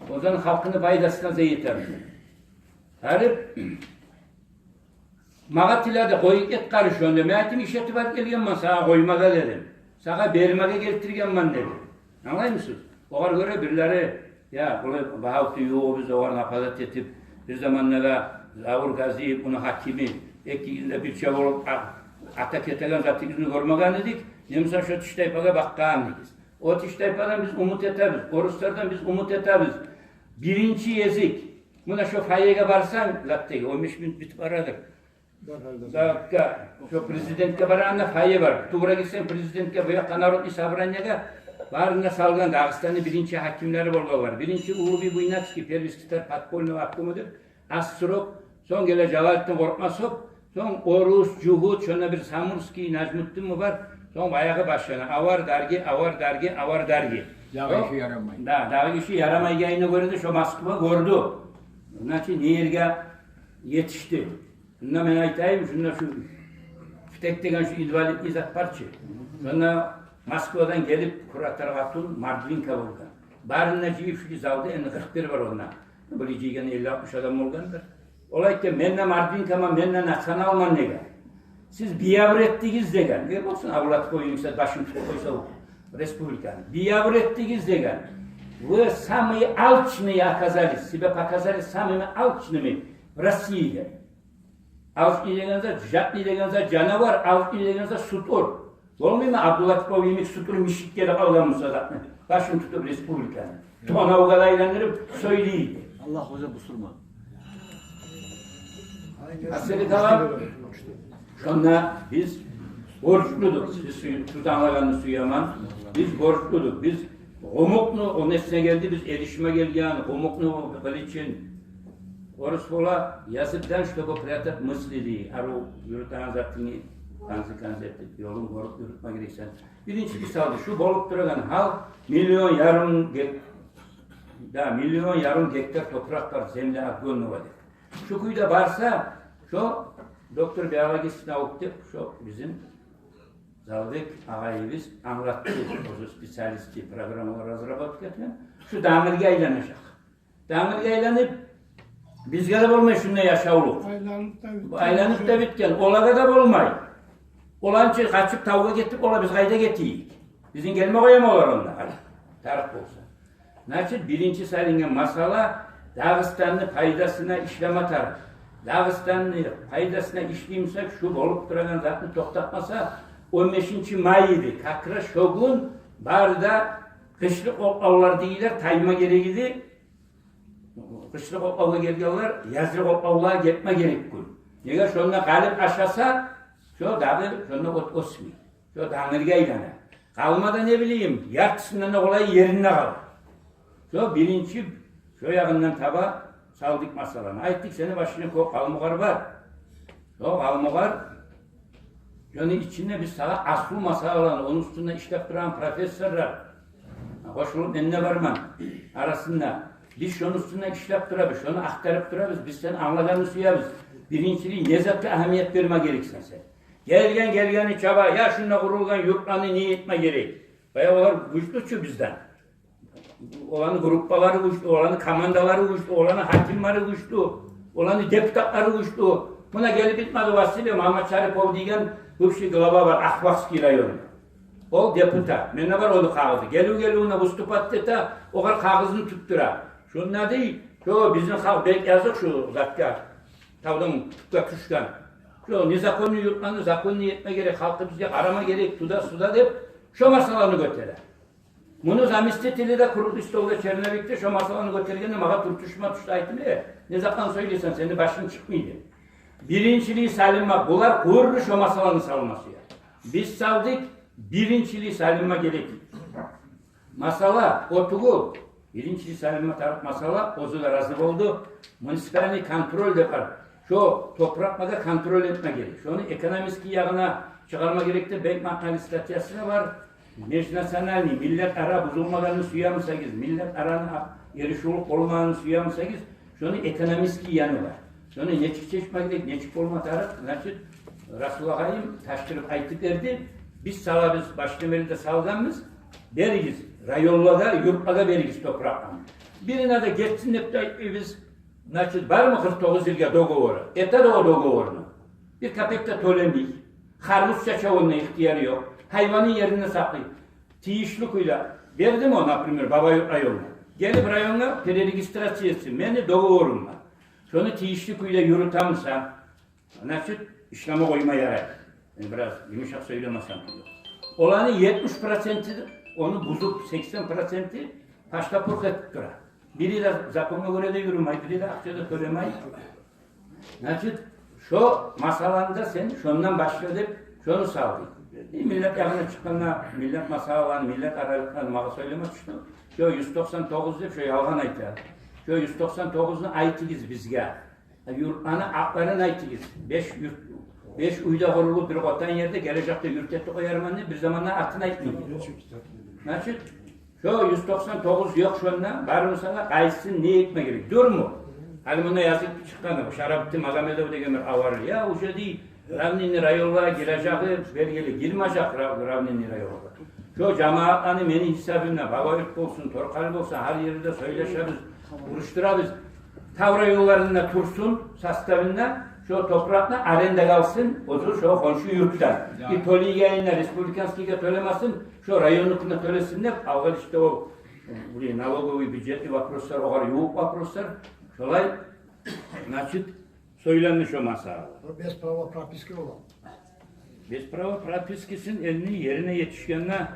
Оьзлени халкъыны пайдасына зат этер. Гьарип магъа тиледи, къоюп гет къаршы онда. Мен айтдым, иш этип алып гелгенмен сагъа къоймагъа дедим. Сагъа бермеге гелтиргенмен дедим. Англаймысыз? Огъар гёре бирлери, я, булай Багьавутдин ювугъубуз огъар нападать этип, бир заманда да Завур Газиев, муну гьакими, эки йылда бирче болуп, а-, ата кетеген затыгъызны гёрмеген эдик. Не мисал шо тиштайпагъа бакъгъан эдигиз. О тиштайпадан биз умут этебиз, оруслардан биз умут этебиз. Биринчи гезик, муна шо фойеге барсанг, заттагъы, он беш минут битип барадыр. Бар, бар, бар. Затгъа, шо президентге барагъанда фойе бар. Тувра гирсенг президентге, бу якъгъа Народный собраниеге, барын да салгъан, Дагъыстанны биринчи гьакимлери болгъанлар. Биринчи Уллубий Буйнакский, первый секретарь подпольного обкома деп, аз срок, сонг геле Жалалутдин Къоркъмасов, сонг орус, жугьут, шонда бир Самурский, Нажмутдинми бар, сонг баягъы башлана. Авар дарги, авар дарги, авар дарги. Дагъы иши ярамай. Да, дагъы иши ярамайгъанына гёре де шо Москва гёрдю. Значит, не ерге етишди? Мунда мен айтайым, шунда шу Фитек деген шу инвалидный зат бар чы. Шунда Москвадан гелип, куратор къатын Мордвинка болгъан. Барын да жыйып шу залда, энни къыркъ бир бар онда. Бу жыйгъан элли-алтмыш адам болгъандыр. Ол айтгъан: «Мен де мордвинкаман, мен де националман», — деген. «Сиз биябур этдигиз», — деген. «Э, болсун, Абдулатипов Йимик саат башын тутуп къойса, о республиканы». «Биябур этдигиз», — деген. «Вы самые алчные оказались, себя показали самыми алчными в России», — деген. Алчный деген зат, жакъный деген зат, жанавар, алчный деген зат — сутур. Болмаймы Абдулатипов Йимик сутур мишик гелип алгъан буса затны, башын тутуп республиканы, тонавгъа да айландырып сёйлейди. Аллагь, гьожа, бусурман. Аслиде талап, шонда биз борчлудукъ, биз сюй-, сюй англагъанны сюемен, биз борчлудукъ, биз къумукъну, о несине гелди, биз эришме гелген къумукъну къылычын, орус бола, язык дан, чтобы прятать мысли дей, арив юрютеген затынгны, канзы-канзы этип, ёлун гёрюп юрютме герексен. Биринчи мисалда, шу болуп турагъан гьал, миллион ярым гек-, да, миллион ярым гектар топуракъ бар, земля отгонного деп. Шу кюйде барса, шо доктор биологических наук деп, шо бизин Залбек агъайыбыз англатды, оьзю специалисти, программалар разработка этген. Шу дангылгъа айланажакъ. Дангылгъа айланып, бизге де болмай шунда яшавлукъ. Айланып да битген. Бу айланып да битген, олагъа да болмай. Олар чы къачып тавгъа гетип, олар биз къайда гетейик? Бизин гелме къоямы олар онда? Гьали тарыкъ болса. Значит, биринчи салынгъан масъала — Дагъыстанны пайдасына ишлеме тарыкъ. Дагъыстанны пайдасына ишлеймисек, шу болуп турагъан затны токътатмаса, он бешинчи май эди, как раз шо гюн бары да къышлыкъ окълавлар дейдилер, тайма герек эди. Къышлыкъ окълавгъа гелгенлер язлыкъ окълавлагъа гетме герек гюн. Неге, шонда къалып ашаса, шо дагъы шонда от оьсмей. Шо дангылгъа айлана. Къалмада, не билейим, яртысындан да къолай еринде къала. Шо биринчи, шо ягъындан таба салдыкъ масъаланы. Айтдыкъ, сени башынгда кёп къалмагъар бар. Шо къалмагъар, шону ичинде биз сагъа аслу масъаланы, ону уьстюнде ишлеп турагъан профессорлар, къошулуп мен де барман арасында. Биз шону уьстюнде ишлеп турабыз, шону ахтарып турабыз. Биз сен англагъанны сюебиз. Биринчилей, не затгъа агьамият берме герексен сен? Гелген гелгенни чаба, я шунда къурулгъан юртланы не этме герек? Баягъы олар гючлю чю бизден. Оланы группалары гючлю, оланы командалары гючлю, оланы гьакимлери гючлю, оланы депутатлары гючлю. Муна гелип битмеди Василий Маматшарипов деген бывший глава бар, Ахвахский район. Ол депутат. Менде бар ону къагъызы. Гелив-гелив муна выступать эте, огъар къагъызны тюктюре. Шунда дей, шо бизин халкъ бек языкъ шу затгъа, тавдан тюпге тюшген. Шо незаконный юртланы законный этме герек, халкъы бизге къарама герек, туда-суда деп, шо масъаланы гётере. Муну заместители де круглый столда, Черновик де, шо масъаланы гётергенде, магъа тюртюшме тюшдю, айтдым: «Э, не затдан сёйлейсен, сени башынг чыкъмай», — деп. Биринчилей салынма, булар къуру шо масъаланы салма сюе. Биз салдыкъ, биринчилей салынма герек. Масъала о тюгюл. Биринчилей салынма тарыкъ масъала, оьзю де рази болду. Муниципальный контроль деп бар. Шо топуракълагъа контроль этме герек. Шону экономический ягъына чыгъарма герек деп бек маъналы статьясы да бар. Межнациональный, миллет ара бузулмагъанны сюемисегиз, миллет араны а-, эришивлюк болмагъанны сюемисегиз, шону экономический яны бар. Шону нечик чечме герек, нечик болма тарыкъ, значит, Расул агъайым таштырып айтып берди. Биз салабыз, башдан берли де салгъанбыз. Беригиз, районлагъа, юртлагъа беригиз топуракъланы. Бирине де гетсин деп де айтмайбыз. Значит, бармы къыркъ тогъуз йылгъа договору? Эте де о договорну. Бир капек де тёлемей. Харбуз чача, онда ихтияры ёкъ. Гьайванын еринде сакълай. Тийишли кюйде бердим о, например, Бабаюрт районуна. Гелип районгъа перерегистрация этсин. Мени договорум бар. Шону тийишли кюйде юрютемисен, значит, ишлеме къойма ярай. Мен бираз юмушакъ сёйлемесем. Оланы етмиш проценти ону бузуп, сексен проценти паштапурх этип тура. Бири де законгъа гёре де юрюмей, бири де акъча да тёлемей. Значит, шо масъаланы да сен шондан башла деп, шону салды. Э, миллет ягъына чыкъгъанда, миллет масъалаланы, миллет аралыкъланы магъа сёйлеме тюшдю. Шо юз токъсан тогъуз деп шо ялгъан айта. Шо юз токъсан тогъузну айтыгъыз бизге. Юртланы атларын айтыгъыз. Беш юрт, беш уьй де къурулуп бир къотан ерде, гележекде юрт этип къоярман деп, бир заманда атын айтмай. Значит, шо юз токъсан тогъуз ёкъ шонда, бармысан да, къайсысын не этме герек? Дюрмю? Гьали мунда язып чыкъгъан, о Шарапутдин Магомедов деген бир авария, я, уже дей, равнинный районлагъа гирежеги белгили, гирмежек ра-, равнинный районлагъа. Шо жамаатланы мени гьисабымда, Бабаюрт болсун, Торкъали болсун, гьар ерде сёйлешебиз, урушдурабыз. Тав районларында турсун составында, шо топуракъны арендагъа алсын, оьзю шо хоншу юртдан. Я. И тёлейгенине республиканскийге тёлемесин, шо районнукуна тёлесин деп, алгъа ишде о, бу налоговый, бюджетный вопрослар, огъар ювукъ вопрослар. Шолай, значит, сёйленди шо масъала. О без права прописки бола. Без права пропискисин энни ерине етишгенде,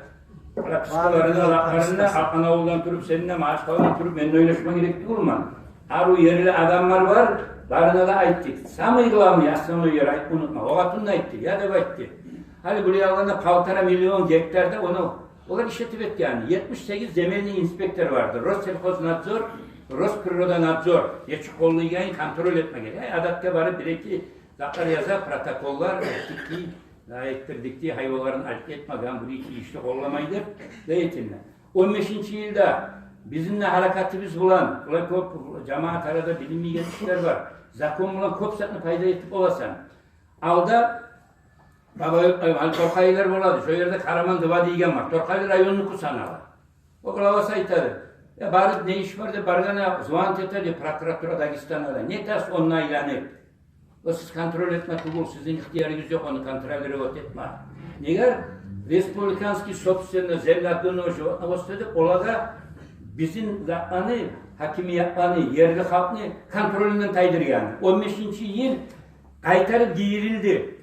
пропискаларына, лакъарына, Акъанавулдан туруп, сен де, Магьачкъаладан туруп, мен де ойлашма герек тюгюлмен. Арив ерли адамлар бар, барына да айтдыкъ. Самый главный, основной ери айтма унутма. О къатын да айтды, я деп айтды. Гьали булай алгъанда полтора миллион гектарда ону, олар иш этип этген. Етмиш сегиз земельный инспектор барды. Россельхознадзор, Росприродонадзор, нечик къоллайгъанын контроль этме герек. Э, адатгъа барып бир-эки затлар яза, протоколлар, этдик дей, этдирдик дей, гьайванларын алып гетмеген, бу ишни къолламай деп, деятельно. Он бешинчи йылда бизин де гьаракатыбыз булан, булай кёп жамаат арада билинмейген ишлер бар. Закон булан кёп затны пайда этип боласан. Алда Бабаюрт, гьали Торкъалилер болады, шо ерде Караман-Дыба деген бар. Торкъали районнуку санала. О главасы айтады. Я, барып, не иш бар деп баргъанда, звонить этеди прокуратура Дагестана да. Не этесиз онда айланып? О сиз контроль этме тюгюл, сизин ихтиярыгъыз ёкъ ону контролировать этме. Неге? Республиканский собственность земля донного животноводства деп, олагъа бизин затланы, гьакимиятланы, ерли халкъны контролюнден тайдыргъан. Он бешинчи йыл къайтарып гийирилди.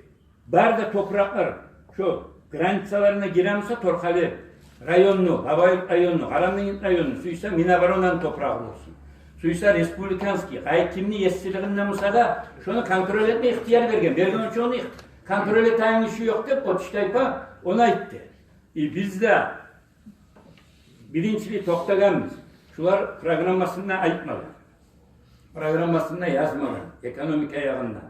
Бары да топуракълар шо границаларына гире буса, Торкъали районну, Бабаюрт районну, Къарамангент районну, сюйсе Миноборонаны топурагъы болсун, сюйсе республиканский, къайсы кимни еслигинде буса да, шону контроль этме ихтияр берген. Берген учун ону их-, контроль этеген иши ёкъ деп, Отыш тайпа ону айтды. И биз де биринчилей токътагъанбыз. Шулар программасында айтмагъан, программасында язмагъан, экономика ягъындан,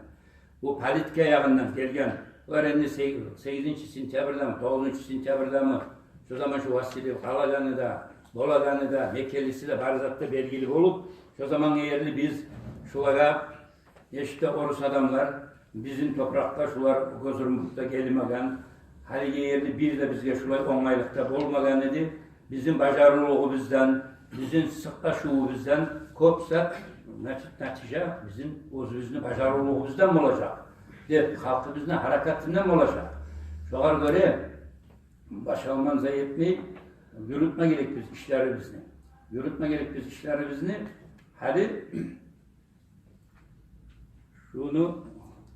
бу политика ягъындан гелген. Олар энни сегиз-, сегизинчи сентябрьдамы, тогъузунчу сентябрьдамы, шо заман шо Васильев къалагъаны да, болагъаны да, мекенлиси де, бары зат да белгили болуп, шо замангъа ерли биз шулагъа, нечик де орус адамлар, бизин топуракъгъа шулар гёз урмакъ да гелмеген, гьалиге ерли бир де бизге шулай онгайлыкъ да болмагъан эди. Бизин бажарывлугъубуздан, бизин сыкъташывубуздан кёп зат, значит, натижа бизин оьзюбюзню бажарывлугъубуздан болажакъ деп, халкъыбызны гьаракатындан болажакъ. Шогъар гёре баш алман зай этмей, юрютме герекбиз ишлерибизни. Юрютме герекбиз ишлерибизни. Гьали шуну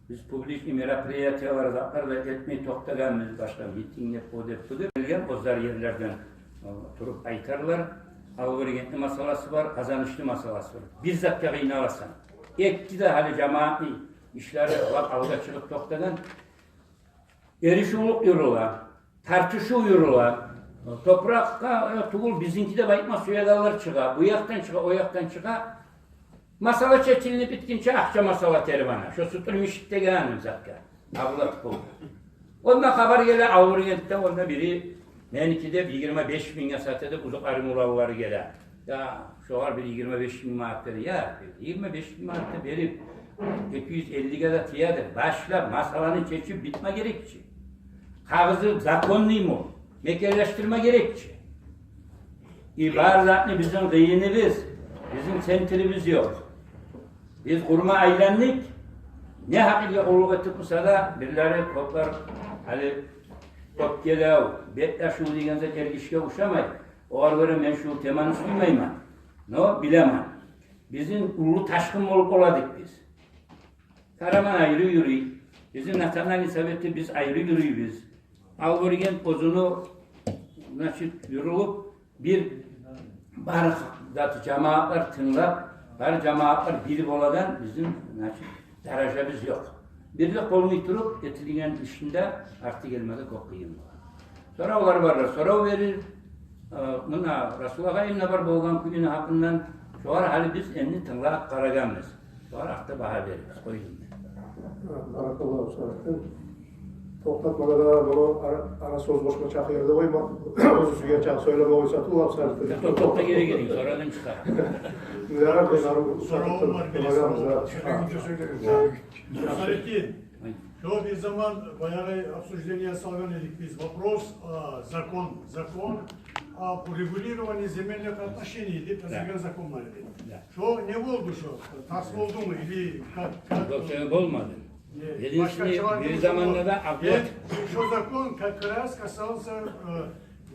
биз публичный мероприятиялар, затлар да этмей токътагъанбыз, башгъа митинг деп, о деп, бу деп. Гелген оьзлер ерлерден, э, туруп айтарлар. Албергентни масъаласы бар, Къазанышны масъаласы бар. Бир затгъа къыйналасан. Эки де гьали жамаатны ишлери лап алгъа чыгъып токътагъан. Эришивлюк юрюле, тартышыв юрюле. Топуракъгъа, э, тюгюл бизинки деп айтма сюегенлер чыгъа. Бу якъдан чыгъа, о якъдан чыгъа. Масъала чечилинип битгинче акъча масъала тербене. Шо Сутур мишит деген затгъа. Абулат бу. Онда хабар геле, Албергентден, онда бири меники деп йигирма беш мингге сата деп, узукъ армулаллары геле. Я, шогъар бир йигирма беш минг манат бер. Я, йигирма беш минг манат да берип, эки юз эллиге де тиеди. Башлап масъаланы чечип битме герек чи. Къагъызы законныймы, мекенлешдирме герек чи. И бар затны бизин къыйыныбыз, бизин центрибиз ёкъ. Биз къурма айландыкъ. Не гьакъылгъа къуллукъ этип буса да, бирлери кёплер, гьали кёп гелев, бетлешив деген зат эргишге ушамай. Огъар гёре мен шу теманы сюймеймен. Но билемен. Бизин уллу ташгъын болуп боладыкъ биз. Караман айры юрюй. Бизин Национальный советде биз айры юрюйбюз. Албергент оьзюню, значит, юрюлюп, бир бар заты жамаатлар тынглап, бар жамаатлар бир болагъан бизин, значит, даражабыз ёкъ. Бирлик болмай туруп, этилген ишни де арты гелмеге кёп къыйын бола. Соравлар барлар, сорав берир. Э, муна Расул агъайны да бар болгъан кююню гьакъындан, шогъар гьали биз энни тынглап къарагъанбыз. Шогъар артда багьа берирбиз, къойдум мен. Баракаллагьу фикум. Токътатмагъа да, муну ара, ара сёз къошма чакъы ерде къойма. Оьзю сюйген чакъы сёйлеме къойса, тулап сарып. Токъта, гери гелинг, сорадым чыгъа. Ярар, мен арив узатып турмагъанбыз да. Насретдин, шо бир заман баягъы обсуждение салгъан эдик биз. Вопрос, а, закон, закон об урегулировании земельных отношений деп язылгъан закон бар эди. Да. Шо не болду шо? Тарс болдуму или как, как? Ёкъ, шо болмады. Единственный, бир заманда да Абдулатипов. Шо закон как раз касался, э,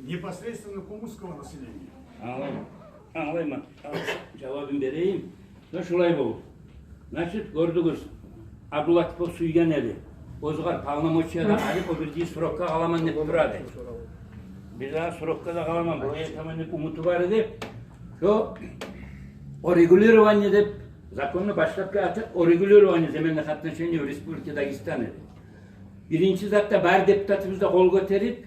непосредственно кумыкского населения. Англайман, англайман. Жавабын берейим. Но шулай болду. Значит, гёрдюгюз, Абдулатипов сюйген эди. Оьзюгер полномочия да алып, о бирдагъы срокгъа къаламан деп тура эди. Бирдагъы срокгъа да къаламан, булай этемен деп умуту бар эди. Шо урегулирование деп законну башлапгъы аты урегулирование земельных отношений в Республике Дагестан эди. Биринчи затда бар депутатыбыз да къол гётерип,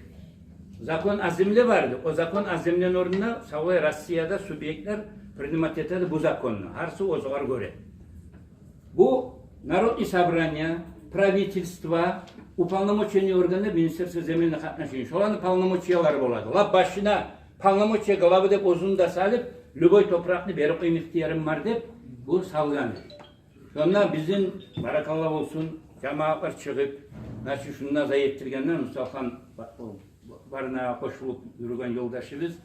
закон о земле бар эди. О закон о землени орнуна савлай Россияда субъектлер принимать этеди бу законну. Гьарсы оьзюгер гёре. Бу Народный собрание, правительство, уполномоченный органы, Министерство земельных отношений. Шоланы полномочиялары болады. Лап башына полномочия главы деп оьзюн де салып, любой топуракъны берип къойма ихтиярым бар деп, бу салгъан. Шонда бизин, баракалла болсун, жамаатлар чыгъып, значит, шунда зат этдиргенлер, Мустафаны ба-, барына къошулуп юрюген ёлдашыбыз.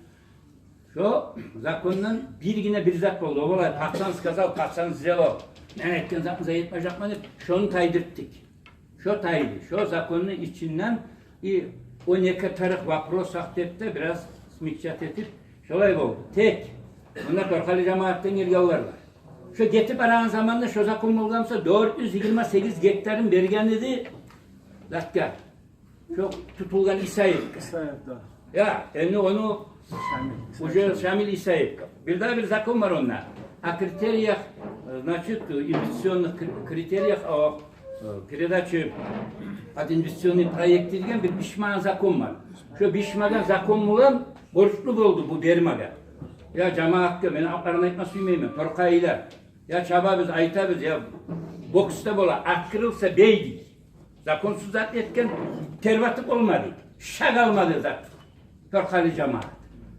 Шо закондан биргине бир зат болду. О булай: пацан сказал, пацан сделал. Мен айтгъан затны зат этмежекмен деп, шону тайдыртдыкъ. Шо тайды. Шо законну ичинден и о некоторых вопросах деп де бираз смягчать этип, шолай болду. Тек мунда Торкъали жамаатдан гелгенлер бар. Шо гетип барагъан заманда шо закон болгъан буса, дёрт юз йигирма сегиз гектарын берген эди затгъа. Шо тутулгъан Исаев. Исаев, да. Я, энди ону Шамил. Уже Шамил Исаев. Бирдагъы бир закон бар онда. О критериях, э, значит, инвестиционных кри-, критериях, о, э, передаче под инвестиционный проект деген бир бишмагъан закон бар. Шо бишмагъан закон булан борчлу болду бу бермеге. Я, жамаатгъа, мен атларын айтма сюймеймен, торкъайлар. Я чабабыз, айтабыз, я боксда бола, открылся бей дей. Законсуз зат этген, тербетип болмады. Шаг алмады зат. Торкъали жамаат.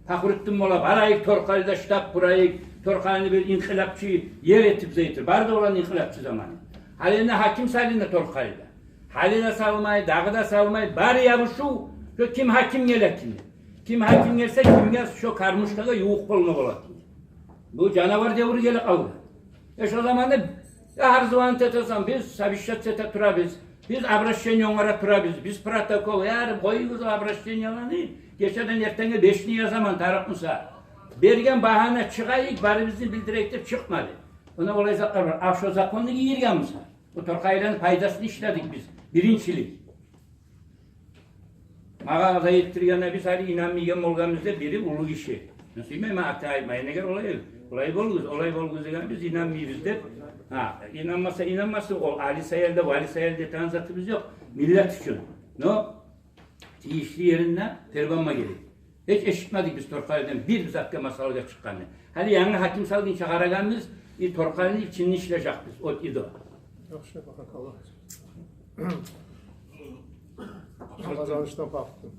Пахрутдин мола, барайыкъ Торкъалида штаб къурайыкъ, Торкъалини бир инкъылапчы ер этип зат этер. Бары да оланы инкъылапчы заманы. Гьали не гьаким салына Торкъалида. Гьали де салмай, дагъы да салмай, бары ябушув, шо ким гьаким геле экен. Ким гьаким гелсе, кимге шо кармушкагъа ювукъ болма бола экен. Бу жанавар девюр геле къалды. Э, шо заманда, я, гьар заман этесен, биз совещаться эте турабыз, биз обращение онгарып турабыз, биз протокол, я, къоюгъуз о обращениелени, гечеден эртенге бешни язаман, Тарыкъ Муса. Берген багьана чыгъайыкъ, барыбызны билдирейик деп чыкъмады. Муна олай затлар бар. А шо законну гийирген буса, о торкъайланы пайдасына ишледик биз. Биринчилик. Магъа зат этдиргенде биз гьали инанмайгъан болгъанбыз деп, бири уллу гиши. Мен сюймеймен аты айтмагъа, неге олай, олай болгъуз, олай болгъуз деген, биз инанмайбыз деп. Гьа, инанмаса инанмасын, о Али Саялда, Вали Саялда этеген затыбыз ёкъ. Миллет учун. Но тийишли еринде тербенме герек. Гьеч эшитмедик биз Торкъалидан бир затгъа, масъалагъа чыкъгъанны. Гьали янгы гьаким салгъынча къарагъанбыз, и Торкъалини ичинде ишлежекбиз, от и до. Яхшы, баракалла. Къазанышдан бакътым.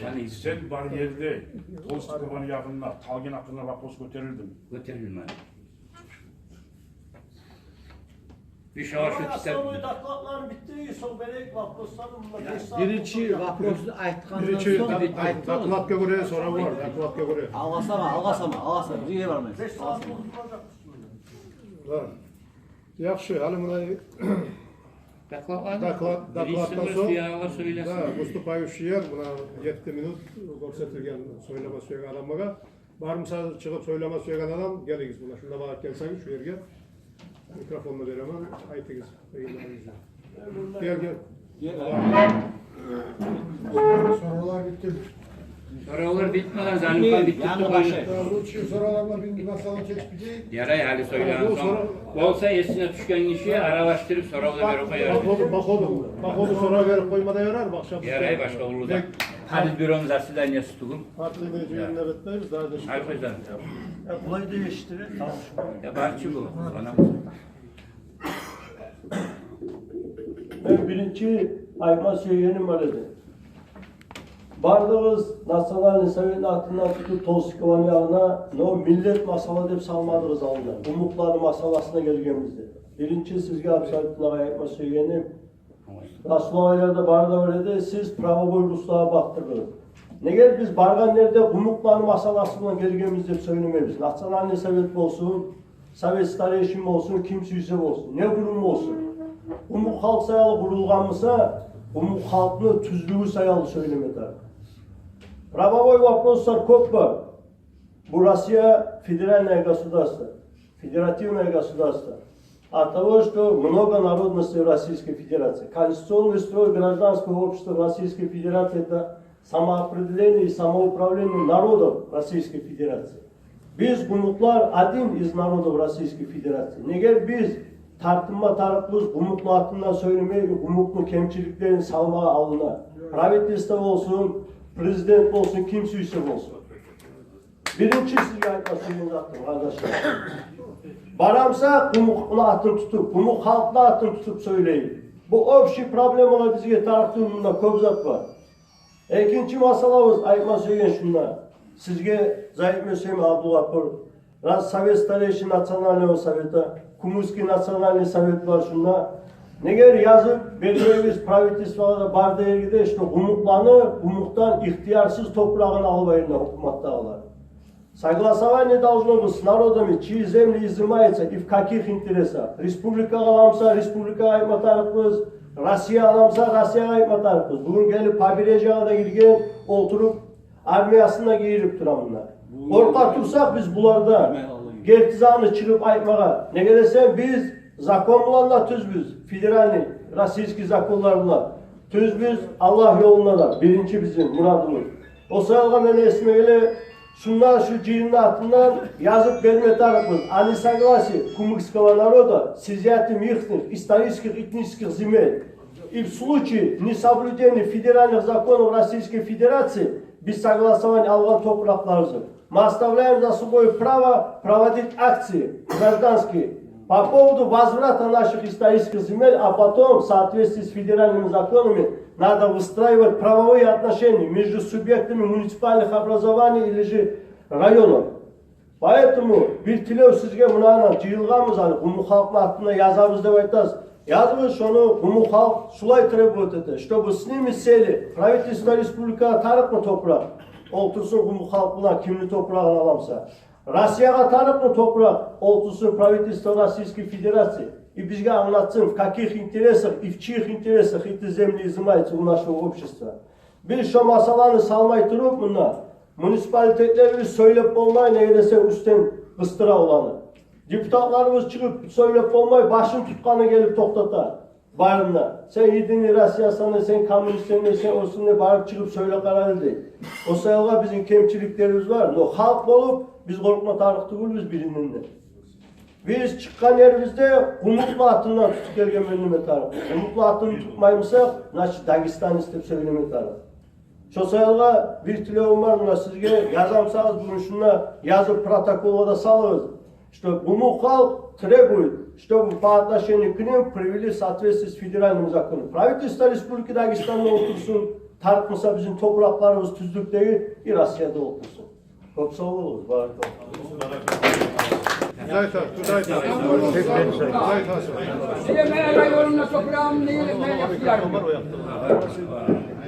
Яни сен бар ерде, Толстикованы янында, Талгин гьакъында вопрос гётерилдими? Гётерилмеди. Бир шавар шу китап. Основной докладлар битди, сонг берейик вопрослар, мунда беш сагьат. Биринчи вопросну айтгъандан сонг битди. Докладгъа гёре сорав бар, докладгъа гёре. Алгъасама, алгъасама, алгъасама, бизге бармайсыз. Беш сагьат болду. Да. Яхшы, гьали муна доклад, докладдан сонг, да, выступающийлер, муна етти минут гёрсетилген сёйлеме сюеген адамлагъа. Бармыса чыгъып сёйлеме сюеген адам, гелигиз, муна шунда багъып гелсегиз шу ерге. Микрофонну беремен, айтыгъыз. Гел, гел. Соравлар битди. Соравлар битмеген, Залимхан, битди. Лучше соравлар булан бир масъаланы чечип гетейик. Ярай, гьали сёйлеген сонг. Болса эсине тюшген гиши аралашдырып сорав да берип къояр. По ходу, по ходу, по ходу сорав берип къойма да ярар, башгъа. Ярай, башгъа уллу да. Политбюрону заседаниясы тюгюл. Партийный жыйынны битмейбиз, дагъы да. Гьар къайдан. Я булай да эшитиле, тамаша. Я барчы бу, ана. Мен биринчи Айтма сюегеним бар эди. Бардыгъыз Национальный советни атындан тутуп Толстикованы ягъына, но миллет масъала деп салмадыгъыз алдына. Къумукъланы масъаласына гелгенбиз деп. Биринчи сизге абсолютно айтма сюегеним, Расул агъайлар да, бары да бар эди, сиз правовой руслогъа бакъдырдыгъыз. Неге биз баргъан ерде къумукъланы масъаласы булан гелгенбиз деп сёйлемейбиз? Национальный совет болсун, совет старейшин болсун, ким сюйсе болсун, не къурум болсун. Къумукъ халкъ саялы къурулгъан буса, къумукъ халкъны тюзлюгю саялы сёйлеме тарыкъ. Правовой вопрослар кёп бар. Бу Россия федеральное государство, федеративное государство. От того, что много народностей в Российской Федерации. Конституционный строй гражданского общества в Российской Федерации — это самоопределение и самоуправление народов Российской Федерации. Биз, къумукълар, один из народов Российской Федерации. Неге биз тартынма тарыкъбыз къумукълу атындан сёйлемей, къумукълу кемчиликлерин салмагъа алдына? Правительство болсун, президент болсун, ким сюйсе болсун. Биринчи сизге айтма сюеген затым, къардашлар. Барамса, къумукъну атын тутуп, къумукъ халкъны атын тутуп сёйлей. Бу общий проблемалар бизге тарыкъ тюгюл, мунда кёп зат бар. Экинчи масъалабыз, айтма сюеген шунда. Сизге, Заитмёсейим, Абдулгъапур, раз совет старейшин Национального совета, Кумыкский национальный совет бар шунда. Неге язып бермейбиз правительствогъа да, бары да ерге де, что къумукъланы къумукъдан ихтиярсыз топурагъын алып айрына гьукуматдагъылар? Согласование должно быть с народами, чьи земли изымаются и в каких интересах. Республикагъа аламса, республикагъа айтма тарыкъбыз, Россия аламса, Россиягъа айтма тарыкъбыз. Бугюн гелип побережьегъа да гирген, олтуруп, армиясын да гийирип тура мунда. Къоркъа турсакъ биз булардан, герти затны чыгъып айтмагъа. Неге десенг, биз закон булан да тюзбюз, федеральный, российский законлар булан тюзбюз, Аллагь ёлунда да. Биринчи бизин мурадыбыз. О саялгъа мени эсиме геле, шунда шу жыйынны атындан язып берме тарыкъбыз о несогласии кумыкского народа с изъятием ихних исторических этнических земель. И в случае несоблюдения федеральных законов Российской Федерации, без согласования алгъан топуракъларыбызны, мы оставляем за собой право проводить акции гражданские по поводу возврата наших исторических земель, а потом, в соответствии с федеральными законами, надо выстраивать правовые отношения между субъектами муниципальных образований или же районов. Поэтому бир тилев сизге, мунагьана жыйылгъанбыз, гьали къумукъ халкъны атына язабыз деп айтасыз. Языгъыз шону, къумукъ халкъ шулай требовать эте, чтобы с ними сели. Правительство республикагъа тарыкъмы топуракъ? Олтурсун къумукъ халкъ булан, кимни топурагъын аламса. Россиягъа тарыкъмы топуракъ? Олтурсун правительство Российской Федерации и бизге англатсын, в каких интересах и в чьих интересах эти земли изымаются у нашего общества. Биз шо масъаланы салмай туруп мунда, муниципалитетлерибиз сёйлеп болмай, неге десенг, уьстден къыстыра оланы. Депутатларыбыз чыгъып сёйлеп болмай, башын тутгъаны гелип токътата барына. Сен Единый Россиясан да, сен коммунистсен де, сен осун да, барып чыгъып сёйлеп къара дей. О саялгъа бизин кемчиликлерибиз бар. Но халкъ болуп биз къоркъма тарыкъ тюгюлбюз биринден де. Биз чыкъгъан ерибизде къумукълу атындан тутуп гелген мен неме тарыкъ. Къумукълу атын тутмаймысакъ, значит, дагестанец деп сёйлеме тарыкъ. Шо саялгъа бир тилевюм бар муна сизге, язамсагъыз, бугюн шунда язып протоколгъа да салыгъыз, что къумукъ халкъ требует, чтобы по отношению к ним привели в соответствие с федеральным законом. Правительство Республики Дагестанда олтурсун, тарыкъмыса бизин топуракъларыбыз тюзлюкдеги, и Россияда олтурсун. Кёп сав болугъуз, баракалла. Кюзайта, Кюзайта. Кюзайта. Сиз мени районумда топурагъым не, не ихтиярым ёкъ.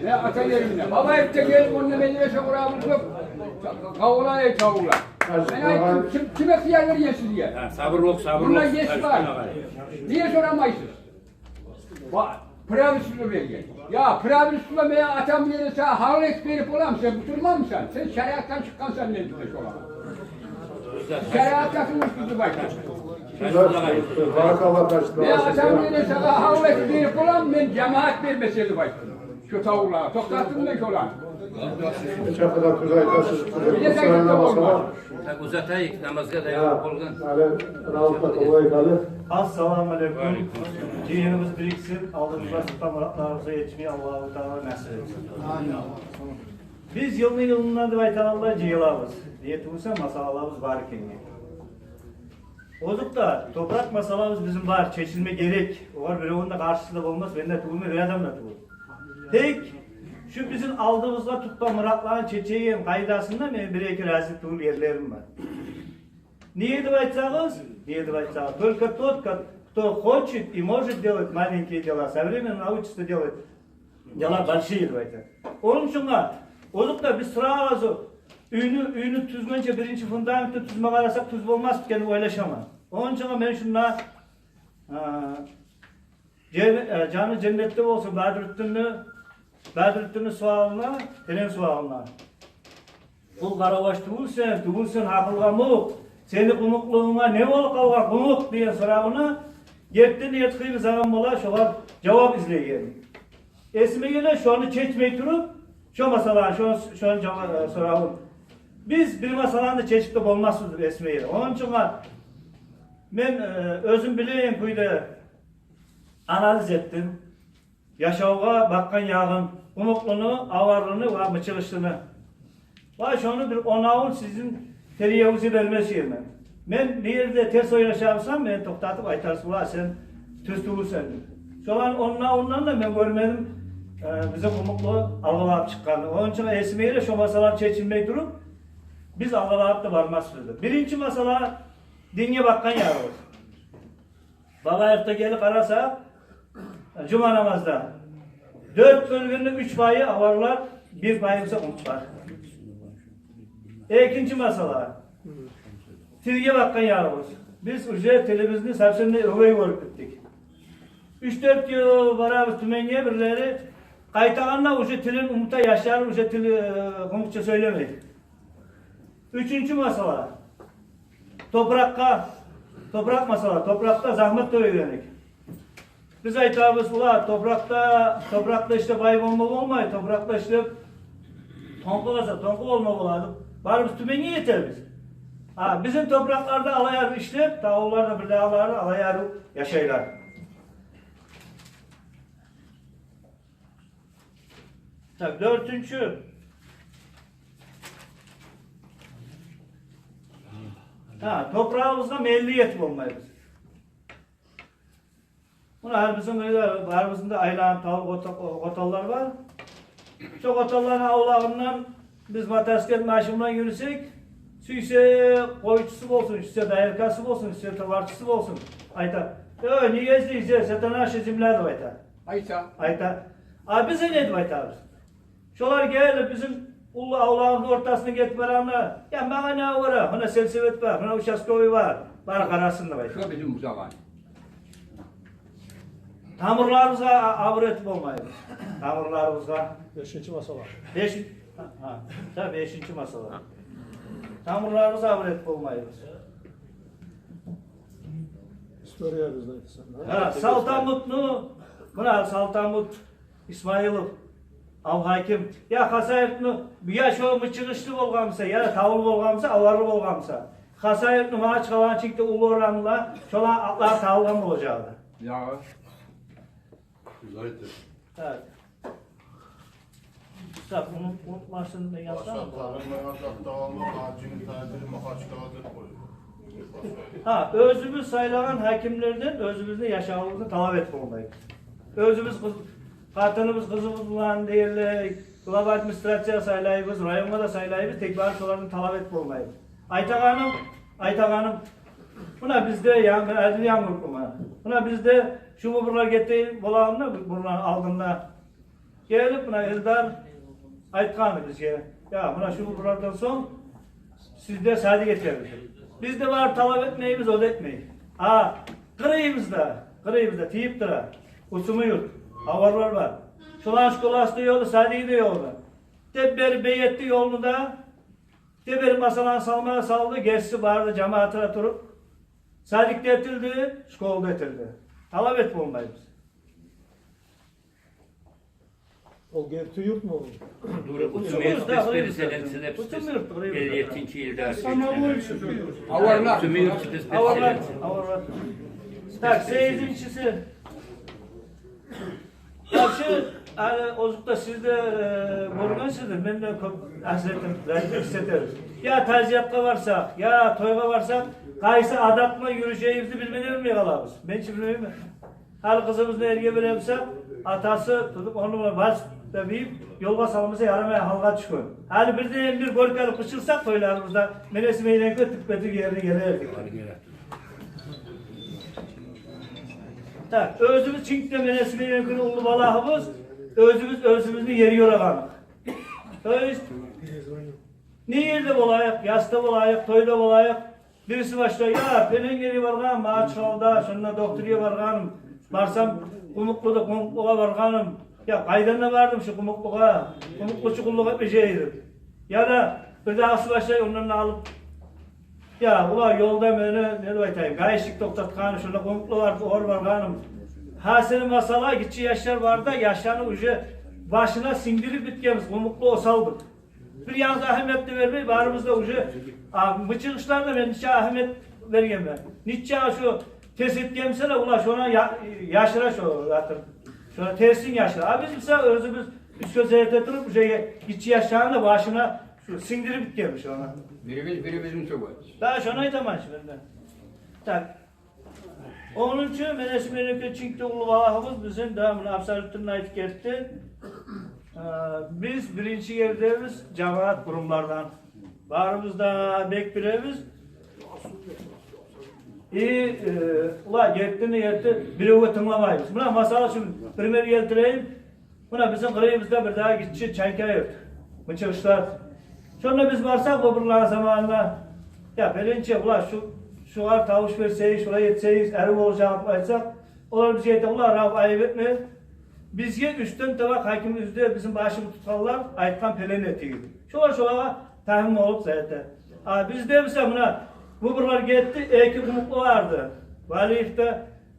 Мен ата еримде. Бабаевде гелип, онда медресе къурабыз деп, къавгъа эте олар. Мен айттым, ким, ким ихтияр берген сизге? Гьа, сабур ёкъ, сабур ёкъ. Мунда еш бар. Неге сорамайсыз? Ва-, правительство берген. Я, правительство, мен атам берсе, гьал этип берип боламы? Сен бусурманмысан? Сен шариатдан чыкъгъансан, мен биле шоланы. Шариатдан чыкъгъан деп айтаман. Баракалла, баракалла. Мен атам берсе, гьал этип берип боламы? Мен жамаат бермесе деп айтдым. Шо тавурлагъа токътаттым мен шоланы. Нече къадар тюз айтасыз, тюз айтасыз. Так, узатайыкъ, намазгъа да ёлукъ болгъан. Гьали Рауф да къолай къалды. Ассаламу алейкум. Жыйыныбыз бириксин, алдыбызда тутгъан муратларыбызгъа етишмеге Аллагьу Таала насип этсин. Биз йылны йылына деп айтагъанлай жыйылабыз. Неге тюгюл эсе, масъалаларыбыз бар экенге. Озокъда, топуракъ масъалабыз бизин бар, чечилме герек. Огъар биревню де къаршысы да болмас, мен де тюгюлмен, бир адам да тюгюл. Тек шу бизин алдыбызгъа тутгъан муратланы чечеген къайдасында мени бир-эки рази тюгюл ерлерим бар. Неге деп айтсагъыз, неге деп айтсагъыз, только тот, ко-, кто хочет и может делать маленькие дела, со временем научится делать дела большие, деп айта. Ону учун да, озокъда, биз сразу уьйню, уьйню тюзгенче биринчи фундаментни тюзме къарасакъ, тюз болмас экен деп ойлашаман. Ону учун да мен шунда, а, Жен-, э, жаны женнетде болсун Бадрутдинни, Бадрутдинни суалына, терен суалына. Къул къараваш тюгюлсен, тюгюлсен гьакъылгъа мукъ. Сени къумукълугъунга не болуп къалгъан къумукъ деген сорагъына, гертиден де, гертиден де къыйын заман бола шогъар жавап излейген. Эсиме геле, шону чечмей туруп, шо масъаланы, шо, шону жава-, э, соравун. Биз бир масъаланы да чечип де болмасбыз деп эсиме геле. Ону учун да мен, э, оьзюм билеген кюйде анализ этдим. Яшавгъа бакъгъан ягъын, къумукълуну, аварлыны ва мычыгъышлыны. Ва шону бир онавун сизин терезегизге берме сюемен. Мен бир ерде терс ойлашабусам, мени токътатып айтарсыз: «Ула, сен тюз тюгюлсен», — деп. Шоланы онавундан да мен гёрмедим, э, бизин къумукълу алгъа барып чыкъгъанны. Ону учун эсиме геле, шо масъалалар чечилмей туруп, биз алгъа барып да бармасбыз деп. Биринчи масъала — динге бакъгъан ягъыбыз. Бабаевде гелип къарасакъ, жума намазда дёрт бёлюгюню уьч пайы аварлар, бир пайы буса къумукълар. Экинчи масъала — тилге бакъгъан ягъыбыз. Биз уже тилибизни совсем де оьгей гёрюп битдик. Уьч-дёрт йыл барабыз Тюменге, бирлери къайтагъанда уже тилин унута, яшлар уже тили, э, къумукъча сёйлемей. Уьчюнчю масъала — топуракъгъа, топуракъ масъала, топуракъда загьмат кёбейген экен. Биз айтабыз: «Ула, топуракъда, топуракъда ишлеп бай болма болмай, топуракъда ишлеп тонкъу къаза-, тонкъу болма бола», — деп. Барыбыз Тюменге гетебиз. А бизин топуракъларда алай арив ишлеп, тавлуларда бир де алай арив, алай арив яшайлар. Так, дёртюнчю. Гьа, топурагъыбызгъа мелли етип болмайбыз. Муна гьар бизин уьйде, барыбызны да айланып тавлу къота-, къотанлар бар. Шо къотанланы авлагъындан биз мотоциклет, машин булан юрюсек, сюйсе къойчусу болсун, сюйсе дояркасы болсун, сюйсе товарчысы болсун, айта: «Эй, неге излейсиз, это наша земля», — деп айта. Айта. Айта. А биз не деп айтабыз? Шолар гелип бизин уллу авлагъыбызны ортасындан гетип барагъанда: «Я, магъа не герек, муна сельсовет бар, муна участковый бар, бар къарасын», — деп айта. Шо бизин бузагъан. Тамурларыбызгъа а-, абур этип болмайбыз. Тамурларыбызгъа. Бешинчи масъала. Бешин-, гьа, гьа, да, бешинчи масъала. Тамурларыбызгъа абур этип болмайбыз. Историябызны айтсанг, да? Гьа, Салтанбутну, муна Салтанбут Исмаилов, Алгьаким, я Хасавюртну, я шо мычыгъышлы болгъан буса, я тавлу болгъан буса, аварлы болгъан буса, Хасавюртну Магьачкъаланы чыкъды уллу орамына, шоланы атлары тагъылгъан болажакъ эди. Я. Зайдыр. Так. Устаз, унут-, унутмасын деген. Башгъа сорав. Тагъылмагъан зат да бар, Гьажини Тажини Магьачкъала деп къой. Гьа, оьзюбюз сайлагъан гьакимлерден оьзюбюзню яшавубузну талап этип болмайбыз. Оьзюбюз къыз-, къатыныбыз, къызыбыз булан дегенлей, глава администрация сайлайбыз, районгъа да сайлайбыз, тек бары шолардан талап этип болмайбыз. Айтагъаным, айтагъаным, муна бизде, я, мен Адил Янгуркъман. Муна бизде шу выборлар гетеген болагъанда, выборланы алдында гелип, муна Эльдар айтгъан эди бизге: «Я, муна шу выборлардан сонг сизде садик этербиз». Биз де барып талап этмейбиз, о да этмей. А къырыйыбызда, къырыйыбызда тийип тура Усумуюрт, аварлар бар. Шоланы школасы да ёкъ эди, садиги де ёкъ эди. Деп берип бегетди ёлну да, деп берип масъаланы салмагъа салды, гесси барды жамаатына туруп. Садик де этилди, школа да этилди. Талап этип болмайбыз. Ол герти юртму ол? Дюр, Усумуюрт, да, къырыйыбызда. Усумуюрт, къырыйыбызда. Элли еттинчи йылда. Самовольцы. Аварлар. Усумуюрт, аварлар. Так, сегизинчиси. Къаршы, гьали озокъда, сиз де, э, гёргенсиздир, мен де кёп асиретим, гьисси этербиз. Я тазиятгъа барсакъ, я тойгъа барсакъ, къайсы адат булан юрюшегибизни билмей, билмей къалабыз. Мен чи билмеймен. Гьали къызыбызны эрге беребиз, атасы тутуп, ону булан бас-, деп ийип, ёлгъа салмаса ярамай гьалгъа тюшген. Гьали бирден-бир гёркелип къычырсакъ тойларыбызда, мен эсиме гелген кюйде тюппе-тюп ерине гелер эдик. Так, оьзюбюз чинк де, мен эсиме гелген кюйде, уллу балагьыбыз, оьзюбюз оьзюбюзню ер ёрагъаныбыз. То есть, не ерде болайыкъ, ясда болайыкъ, тойда болайыкъ, бириси башлай: «Я, пелен ерге баргъанман, Магьачкъалада, шонда докторгъа баргъанман, барсам, къумукълу да, къумукълугъа баргъанман. Я, къайдан да бардым шу къумукълугъа, къумукълу чу къуллукъ этмежек эдим». Яда бирдагъысы башлай ондан да алып: «Я, улан, ёлда мени, не деп айтайым, гаишник токътатгъан, шонда къумукълу бар, огъар баргъанман». Гьа, сени масала, гиччи яшлар бар да, яшланы уже башына сингдирип битгенбиз къумукълу осалдыкъ. Бир янгыз агьамият да бермей, барыбыз да уже, а, мычыгъышлар да мен нече агьамият бергенмен. Нече шу терс этген буса да, улан, шону я-, яшыра шо затны. Шону терсин яшыра. А биз буса оьзюбюз уьстге зерт этип, уже гиччи яшланы да башына шу сингдирип битгенбиз шону. Бирибиз бирибизни сёгебиз. Да, шону айтаман шо мен де. Так. Онунчу, мен эсиме гелген кюйде, чинк де уллу балагьыбыз бизин, да, муна Абсалютдин айтып гетди. Э, биз биринчи ердебиз жамаат къурумлардан. Барыбыз да бек билебиз. И, э, улан, гертини герти, биревге тынгламайбыз. Муна, масала учун, пример гелтирейим. Муна бизин къырыйыбызда бирдагъы гиччи Чанкъа юрт, мычыгъышлар. Шонда биз барсакъ, бу бирлагъы заманында: «Я, пеленче, булар шу, шугъар тавуш берсегиз, шулай этсегиз, арив болажакъ», — деп айтсакъ, олар бизге айта: «Улан, рав, айып этме. Бизге уьстден таба гьакимибиз де, бизин башыбыз тутгъанлар айтгъан пелен этигиз». Шолар шолагъа тахмин болуп зайыпты. А бизде буса, муна, бу бирлагъы гетди, эки къумукълу барды. Валиев де,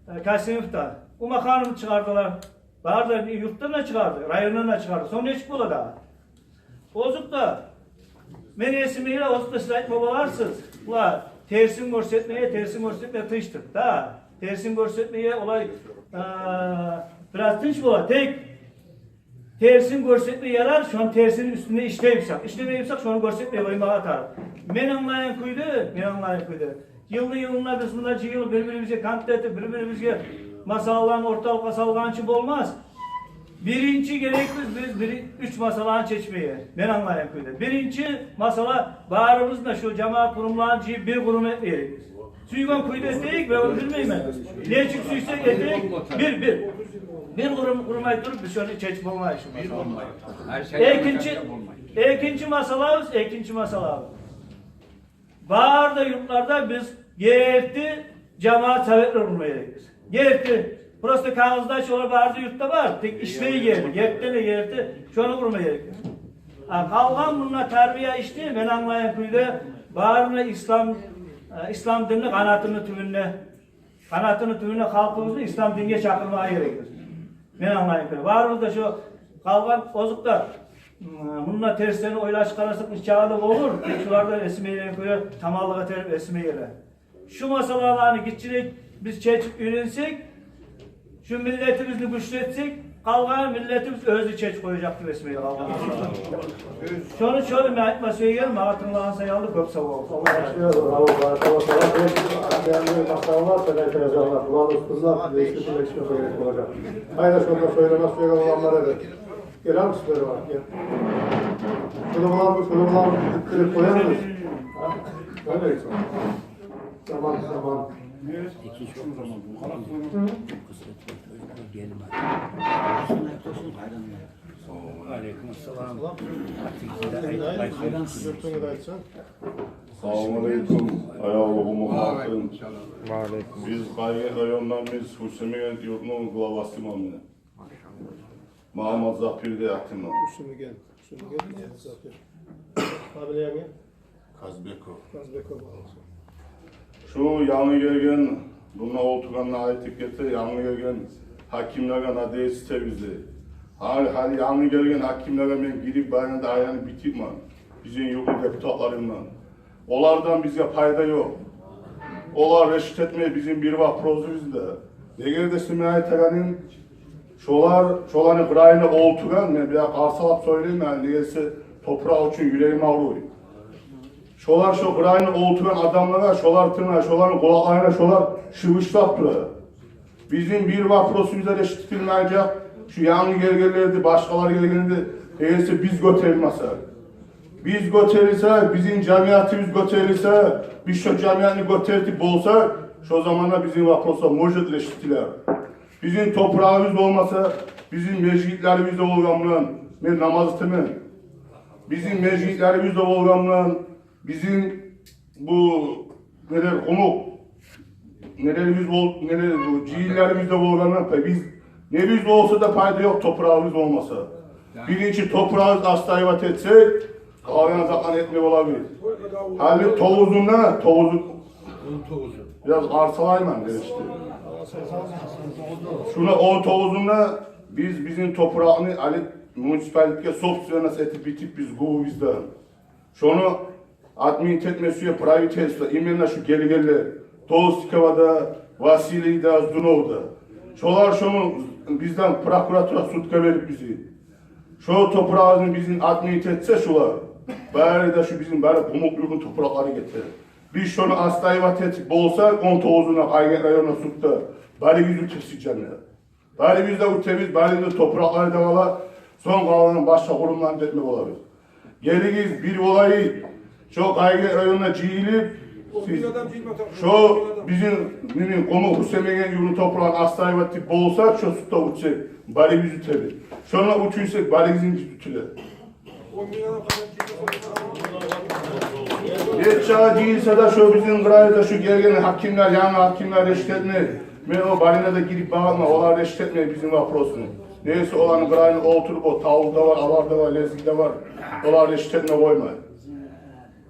э, Касимов да. Умахановну чыгъардылар. Бары да юртдан да чыгъарды, райондан да чыгъарды. Сонг нечик бола дагъы? Озокъда, мен эсиме геле, озокъда, сиз айтма боларсыз, булар терсин гёрсетмеге, терсин гёрсетмеге тынчдыр да. Терсин гёрсетмеге олай, а, бираз тынч бола. Тек терсин гёрсетме ярар, шону терсини уьстюнде ишлей бусакъ. Ишлемей бусакъ, шону гёрсетмей къоймагъа тарыкъ. Мен англайгъан кюйде, мен англайгъан кюйде, йылны-йылына биз мунда жыйылып, бир-бирибизге контакт этип, бир-бирибизге масъалаланы орталыкъгъа салгъан чы болмас. Биринчи герекбиз биз бир, уьч масъаланы чечмеге, мен англайгъан кюйде. Биринчи масъала, барыбыз да шу жамаат къурумларын жыйып бир къурум этмеге герекбиз. Сюйген кюйде этейик, мен ону билмеймен. Нечик сюйсек этейик, бир, бир. Бир къурум, къурумай туруп биз шону чечип болмайбыз шу масъаланы. Экинчи, экинчи масъалабыз, экинчи масъалабыз. Бары да юртларда биз герти жамаат советлер къурма герекбиз. Герти. Просто кагъызда чы олар бары да юртда бар. Тек ишлей герти, гертиден де герти. Шону къурма герекбиз. А къалгъан мунда тарбия ишни, мен англайгъан кюйде, барына ислам, э, ислам динни къанатыны тюбюнде, къанатыны тюбюнде халкъыбызны ислам динге чакъырмагъа герекбиз. Мен англайгъан кюйде. Барыбыз да шу къалгъан озокъда, м, мунда терслени ойлашып къарасакъ, нечакъы да болур. Тек шулардан эсиме гелген кюйде таманлыкъ этерик эсиме геле. Шу масъалаланы гиччирек биз чечип уьйренсек, шу миллетибизни гючлетсек, къалгъан миллетибиз оьзю чечип къояжакъ деп эсиме геле къалгъан. Шону, шону мен айтма сюегеним, магъа тынглагъан саялы кёп сав болугъуз. Аллагь разы болсун. Сав бол, баракалла, салам. Бек масъалалар, сен айтагъан затлар, буланы уьстюнде биз эшитме герек болажакъ. Къайда шонда сёйлеме сюеген адамлар эди. Гелемисиз, бери барып, гел. Шуну булан, шуну булан битдирип къоярбыз. Гьа? Къоймайсыз. Тамам, тамам. Алейкум ассалам. Юртунгну да айтсанг. Салам алейкум, аявлу Къумукъ халкъым. Биз Къайгъы районданбыз, Гьюсейнбегент юртну главасыман мен. Магьаммат Запир деп атыман. Гьюсейнбегент, Гьюсейнбегент Магьаммат Запир. Фамилиянгны? Казбеков. Казбеков. Шу янгы гелген, мунда олтургъанлар айтып гетди, янгы гелген гьакимлеге надеяться этебиз деп. Гьали, гьали янгы гелген гьакимлеге мен гирип, баянда айланып битипмен. Бизин юртну депутатларындан. Олардан бизге пайда ёкъ. Олар решить этмей бизин бир вопросубузну да. Эгер де сиз мен айтагъаным, шолар, шоланы къырыйына олтургъан, мен бир къарсалап сёйлеймен, неге десе топуракъ учун юрегим авруй. Шолар, шо къырыйына олтургъан адамлагъа шолар тынглай, шоланы къулакъларына шолар шыбыршылап тура. Бизин бир вопросубуз да решить этилмежек. Шу янгы гелгенлер де, башгъалар гелгенде, эгер де биз гётерилмесе, биз гётерилсе, бизин жамиятыбыз гётерилсе, биз шо жамиятны гётертип болса, шо заманда бизин вопрослар может решитилер. Бизин топурагъыбыз болмаса, бизин межитлерибиз де болгъан булан мен намаз этемен. Бизин межитлерибиз де болгъан булан, бизин бу нелер, къумукъ нелерибиз бол-, нелер, бу жыйынларыбыз да болгъандан, биз не биз болса да пайда ёкъ, топурагъыбыз болмаса. Биринчи топурагъыбыз отстаивать этсе, къалгъан затланы этме болабыз. Гьали тогъузунда, тогъузу, бираз арсалайман, беришди. Шуна он тогъузунда биз бизин топуракъны гьали муниципалитетге собственность этип битип биз губуздан. Шону отменить этме сюе правительство, именно шу гелгенлер, Толстикова да, Василий да, Здунов да. Шолар шону бизден прокуратура, судгъа берип бизин. Шо топурагъыбызны бизин отменить этсе шолар, бары да шу бизин бары къумукъ юртну топуракълары гетер. Биз шону отстаивать этип болса, он тогъузунда Къайгент районну судда барыбыз утебиз, жанна. Барыбыз да утебиз, барыбыз да топуракълар да къала, сонг къалгъан башгъа къурумланы да этме болабыз. Гелигиз, бир болайыкъ, шо Къайгент районуна жыйылып, сиз шо бизин, мени къумукъ Гьюсейнбегенни юртну топурагъын отстаивать этип болса, шо судда утсакъ, барыбыз утебиз. Шонда утсакъ, барыбызны да утулар. Нече жыйылса да, шо бизин къырайда шо гелген гьакимлер, янгы гьакимлер решить этмей. Мен о барына да гирип бакъман, олар решить этмей бизин вопросну. Неге десе оланы къырайында олтуруп, о тавлу да бар, алар да бар, лезги де бар. Олар решить этме къоймай.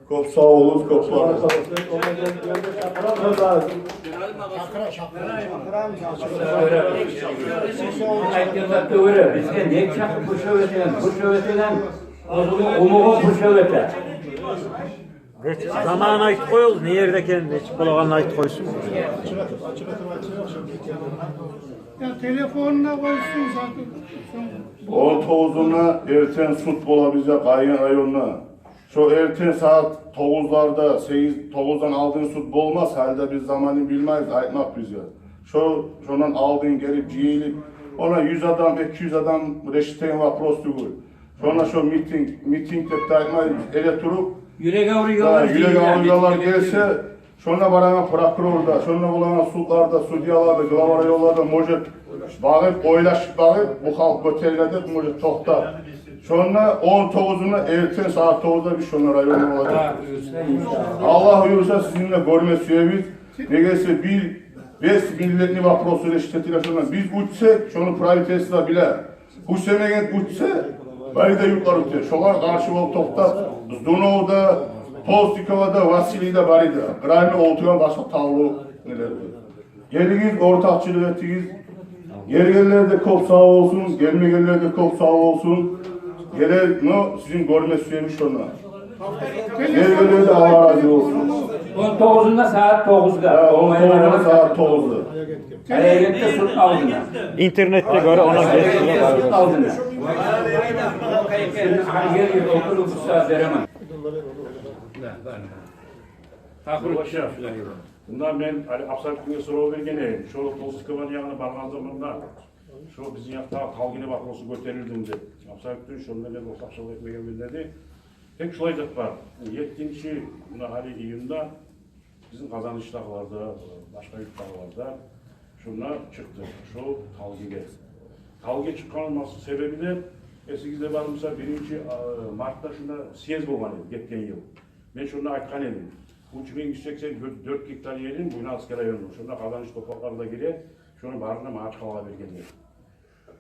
Кёп сав болугъуз, кёп сав болугъуз. Айтгъан затда гёре, бизге не чакъы пуршав этеген, пуршав этеген, оьзюню къумугъун пуршав эте. Нечик заманын айтып къоюгъуз, не ерде экенин, нечик болагъанын айтып къойсун. Я, телефонуна къойсун, затып, сонг. Он тогъузунда эртен суд бола бизде Къайгент районда. Шо эртен сагьат тогъузларда, сегиз, тогъуздан алдын суд болмас, гьали де биз заманын билмейбиз, айтмакъ бизге. Шо, шондан алдын гелип жыйылып, она юз адам, эки юз адам решить этеген вопрос тюгюл. Шонда шо митинг, митинг деп де айтмайбыз, эретуруп, юрек авруйгъанлар, да, юрек авруйгъанлар гелсе, шонда барагъан прокурор да, шонда болагъан судлар да, судьялар да, глава районлар да, может, багъып, ойлашып багъып, бу халкъ гётериле деп, может, токътап. Шонда он тогъузунда эртен сагьат тогъузда биз шонда районда болажакъбыз. Аллагь буюрса, сизин де гёрме сюебиз. Неге десе бир бес миллетни вопросу решить этиле шонда. Биз утсакъ, шону правительство биле. Гьюсейнбегент утса, бары да юртлар уте. Шолар къаршы болуп токътап, Здунов да, Толстикова да, Василий да, бары да. Къырайында олтургъан башгъа тавлу нелер де. Гелигиз, ортакъчылыкъ этигиз. Гелгенлер де кёп сав болсун, гелмегенлер де кёп сав болсун. Гелер, но сизин гёрме сюебиз шонда. Гелгенлер де Аллагь рази болсун. Он тогъузунда сагьат тогъузда. Гьа, он тогъузунда сагьат тогъузда. Гьаракатда суд алдында. Интернетде гёре, ондан гечип суд алдында. Гьар ерде олтуруп, бу сагьат беремен. Мунда мен гьали Абсалюкге сорав берген эдим. Шо Толстикованы янына баргъан заманда, шо бизин якъдагъы Талгине вопросу гётерилди деп. Абсалюкден шонда мен ортакъчылыкъ этмегенмен деди. Тек шулай зат бар. Еттинчи, муна гьали июнда бизин Къазанышдагъылар да, башгъа юртдагъылар да шунда чыкъды. Шо Талгине. Талгине чыкъгъан себеби де, эсигизде бар буса, биринчи, а, мартда шунда съезд болгъан эди гетген йыл. Мен шонда айтгъан эдим. Уьч минг юз сексен дёрт гектар ерин Буйнакск районунда, шонда Къазаныш топуракълары да гире, шону барын да Магьачкъалагъа бергенлер.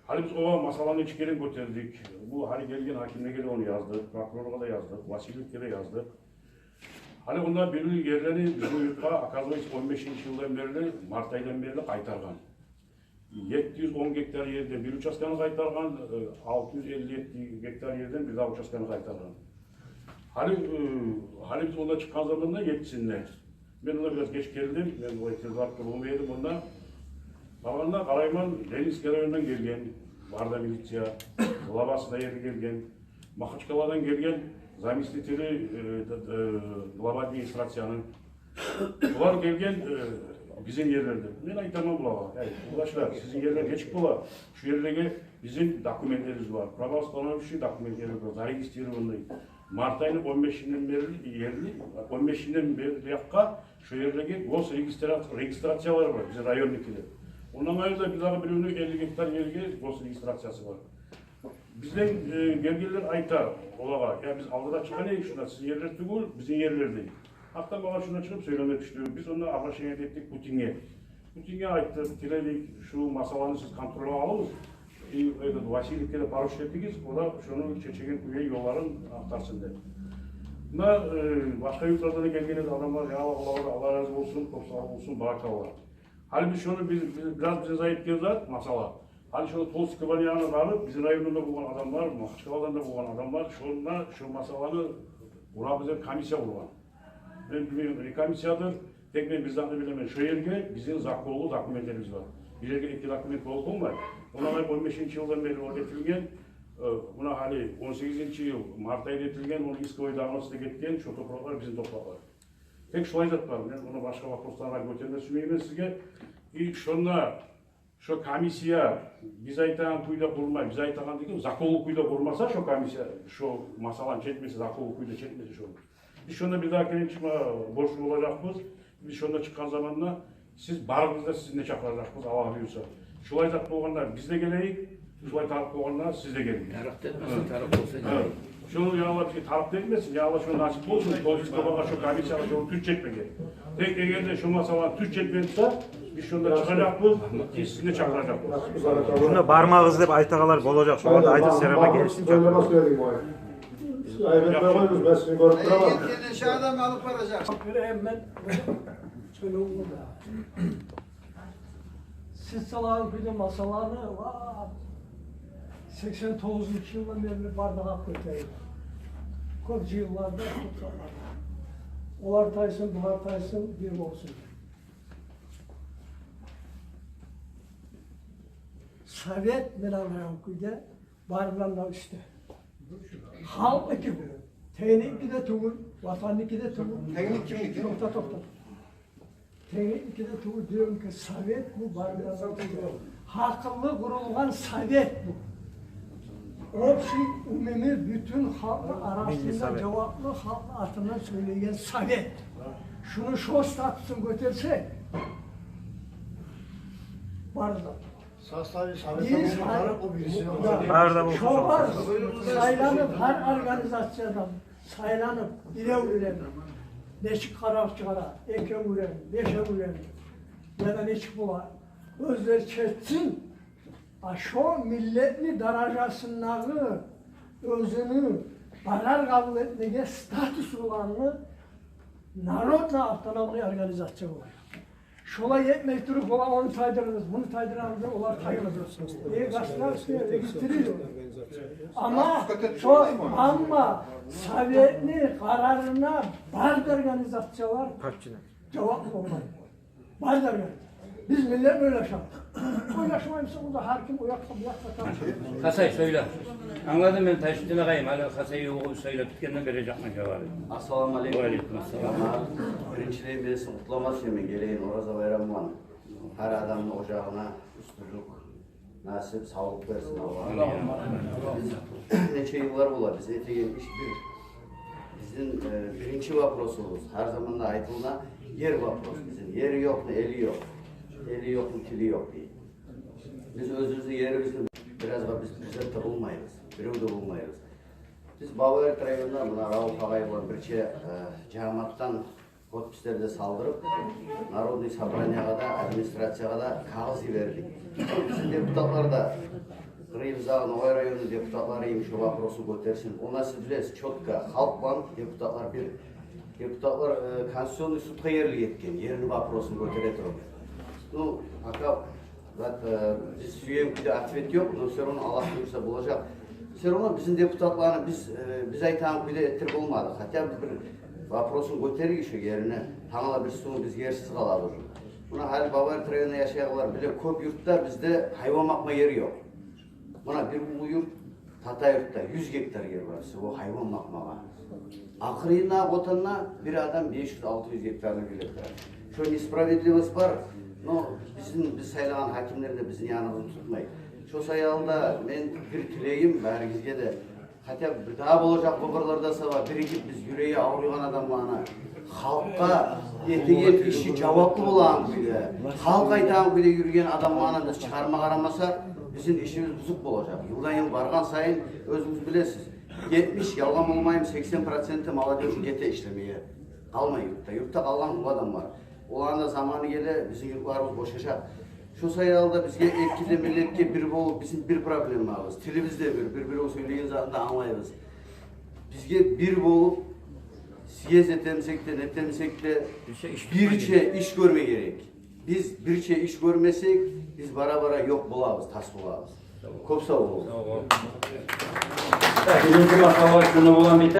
Гьали биз о масъаланы нече керен гётердик. Бу гьали гелген гьакимлеге де ону яздыкъ, прокуроргъа да яздыкъ, Васильевге де яздыкъ. Гьали онда бир ерлени бизин юртгъа, оказывается, он бешинчи йылдан берли, март айдан берли къайтаргъан. Етти юз он гектар ерден бир участканы къайтаргъан, э, алты юз элли етти гектар ерден бир дагъы участканы къайтаргъан. Гьали, э, гьали биз онда чыкъгъан заманда, еттисинде, мен онда бираз геч гелдим, мен олай тез барып тура болмай эдим онда. Баргъанда къарайман, Ленинский райондан гелген, бары да милиция, главасы да ерли гелген, Махачкаладан гелген заместители, э, д-, д-, глава администрацияны. Булар гелген, э, бизин ерлерде. Мен айтаман булагъа: «Эй, къардашлар, сизин ерлер нечик бола? Шу ерлеге Бизин документлерибиз бар, правоустанавливающий документлерибиз бар, зарегистрированный. Март айны он бешинден берли, ерли, он бешинден берли якъгъа шо ерлеге госрегистра-, регистрациялар бар бизин районникилер. Ондан къайры да бир дагъы биревню элли гектар ерге госрегистрациясы бар. Бизден, э, гелгенлер айта олагъа: «Я, биз алда да чыкъгъан эдик шунда, сизин ерлер тюгюл, бизин ерлер», — дей. Гьатта магъа шунда чыгъып сёйлеме тюшдю. Биз онда обращение этдик Путинге. Путинге айтдыкъ: «Тиледик, шу масъаланы сиз контрольгъа алыгъыз, и этот Васильевге де поручить этигиз, о да шону чечеген кюйде ёлларын ахтарсын», — деп. Муна, э, башгъа юртлардан да гелген эди адамлар, я, олагъа да Аллагь рази болсун, кёп сав болсун, баракалла. Гьали биз шону, биз, биз, бираз бизге зайып гелген зат масъала. Гьали шону толсткабан янына барып, бизин райондан да болгъан адамлар, Махачкъаладан да болгъан адамлар, шонда шо масъаланы къурабыз деп комиссия къургъан. Мен билмеймен не комиссиядыр, тек мен бир затны билемен: шо ерге бизин законлу документлерибиз бар. Бир ерге эки документ болуп болмай. Ондан къайры он бешинчи йылдан берли о этилген, э, муна гьали он сегизинчи йыл март айда этилген, ону исковой давностьу да гетген, шо топуракълар бизин топуракълар. Тек шулай зат бар. Мен ону башгъа вопросланы гётерме сюймеймен сизге. И шонда шо комиссия биз айтагъан кюйде къурмай, биз айтагъан деген законлу кюйде къурмаса, шо комиссия шо масъаланы чечмесе, законлу кюйде чечмесе шону, биз шонда бир дагъы керен чыкъма борчлу болажакъбыз. Биз шонда чыкъгъан заманда сиз барыгъызны да сизин де чакъыражакъбыз, Аллагь буюрса. Шулай зат болгъанда биз де гелейик, шулай тарыкъ болгъанда сиз де гелигиз. Тарыкъ да этмесин, тарыкъ болса. Шону, я Аллагь, бизге тарыкъ да этмесин, я Аллагь, шону насип болсун, толсткабангъа, шо комиссияда шону тюз чечмеге. Тек эгер де шо масъаланы тюз чечмесе, биз шонда чыгъажакъбыз, сизин де чакъыражакъбыз. Шунда бармагъыз деп айтагъанлар болажакъ, шолар да айтып, сыйрама гелишсин. Айып этмей къоюгъуз, мен сизин гёрюп тураман. Гелген шо адам алып баражакъ. Сиз салагъан кюйде масъаланы, ва, сексен тогъузунчу йылдан берли бардагъа гётерилди. Кёп жыйынларда, кёп затларда. Олар тайсын, булар тайсын, бир болсун. Совет, мен англайгъан кюйде, барындан да уьстде. Халкъныки бу. Тенгликники де тюгюл, ватанныки де тюгюл. Тенглик кимники? Токъта, токъта. Тенгликники де тюгюл, биревнюки. Совет бу, барындан да уьстде. Гьакъыллы къурулгъан совет бу. Общий, умумий, бютюн халкъны арасында жаваплы, халкъны атындан сёйлейген совет. Шуну шо статусун гётерсек, бары да Биз, шо бар сайланып, гьар организациядан сайланып, биревлер нечик къарар чыгъара, экевлер, бешевлер, яда нечик бола, оьзлери чечсин. А шо миллетни даражасындагъы, оьзюню къарар къабул этмеге статус болгъанлы народно-автономный организация болар. Шолай этмей туруп, олар ону тайдырыгъыз, муну тайдырыгъыз деп, олар тайдырыгъыз. Э, государство регистрирует. Амма шо, амма советни къарарына бары да организациялар жавап болмай. Бары да организация. Биз миллет ойлашабыз. Ойлашмай буса, онда гьар ким о якъгъа, бу якъгъа тартып. Хасай, сёйле. Англадым мен, Тажитдин агъайым, гьали Хасай ёкъ, сёйлеп битгенден бережекмен жавабын. Ассаламу алейкум. Ва алейкум ассалам. Биринчилей, мен сизин къутлама сюемен гелеген Ораза байрамы булан. Гьар адамны ожагъына уьстюнлюк, насип, савлукъ берсин Аллагь. Амин. Биз нече йыллар бола, биз этеген иш бир. Бизин, э, биринчи вопросубуз, гьар заманда айтылына, ер вопрос бизин. Ери ёкъну эли ёкъ, эли ёкъну тили ёкъ дей. Биз оьзюбюзню ерибизни бираз да биз, биз де табалмайбыз, бирев де болмайбыз. Биз Бабаерт районунда муна Рауф агъай булан бирче, э, жамаатдан подпислер де салдырып, Народный собраниягъа да, администрациягъа да кагъыз йибердик. Бизин депутатлар да, Къыргъызстан, Ногъай районну депутатлары йимик шо вопросну гётерсин. О насиплес чётко халкъ булан депутатлар бир. Депутатлар, э, Конституционный судгъа ерли гетген, ерни вопросун гётере туруп. Ну, пока, зат, э, биз сюеген кюйде ответ ёкъ, но всё равно Аллагь буюрса болажакъ. Всё равно бизин депутатланы биз, э, биз айтагъан кюйде этдирип болмадыкъ. Хотя бы бир вопросун гётерейик шо ерине. Тангала бир сююн биз ерсиз къалабыз. Муна гьали Бабаерт районунда яшайгъанлар биле, кёп юртда бизде гьайван бакъма ер ёкъ. Муна бир уллу юрт, Татаюртда юз гектар ер бар, всего, гьайван бакъмагъа. Акъырында Къотанда бир адам беш юз, алты юз гектарны биле тура. Шо несправедливость бар, но бизин, биз сайлагъан гьакимлер де бизин яныбызны тутмай. Шо саялы да мен бир тилегим барыгъызгъа да, хотя бы бир дагъы болажакъ выборларда саба биригип биз юреги авруйгъан адамланы, халкъгъа этеген иши жаваплы болагъан кюйде, халкъ айтагъан кюйде юрюйген адамланы биз чыгъарма къарамасакъ, бизин ишибиз бузукъ болажакъ. Йылдан йыл баргъан сайын, оьзюгюз билесиз, етмиш, ялгъан болмайым, сексен проценти молодёжь гете ишлемеге, къалмай юртда. Юртда къалгъан уллу адамлар. Оланы да заманы геле, бизин юртларыбыз бошажакъ. Шо саялы да бизге эки де миллетге бир болуп, бизин бир проблемабыз. Тилибиз де бир, бир-бирев сёйлеген затын да англайбыз. Бизге бир болуп, съезд этемисек де, нетемисек де, бирче иш гёрме герек. Биз бирче иш гёрмесек, биз бара-бара ёкъ болабыз, тас болабыз. Кёп сав болугъуз. Так, бизин масъала шунда булан бите.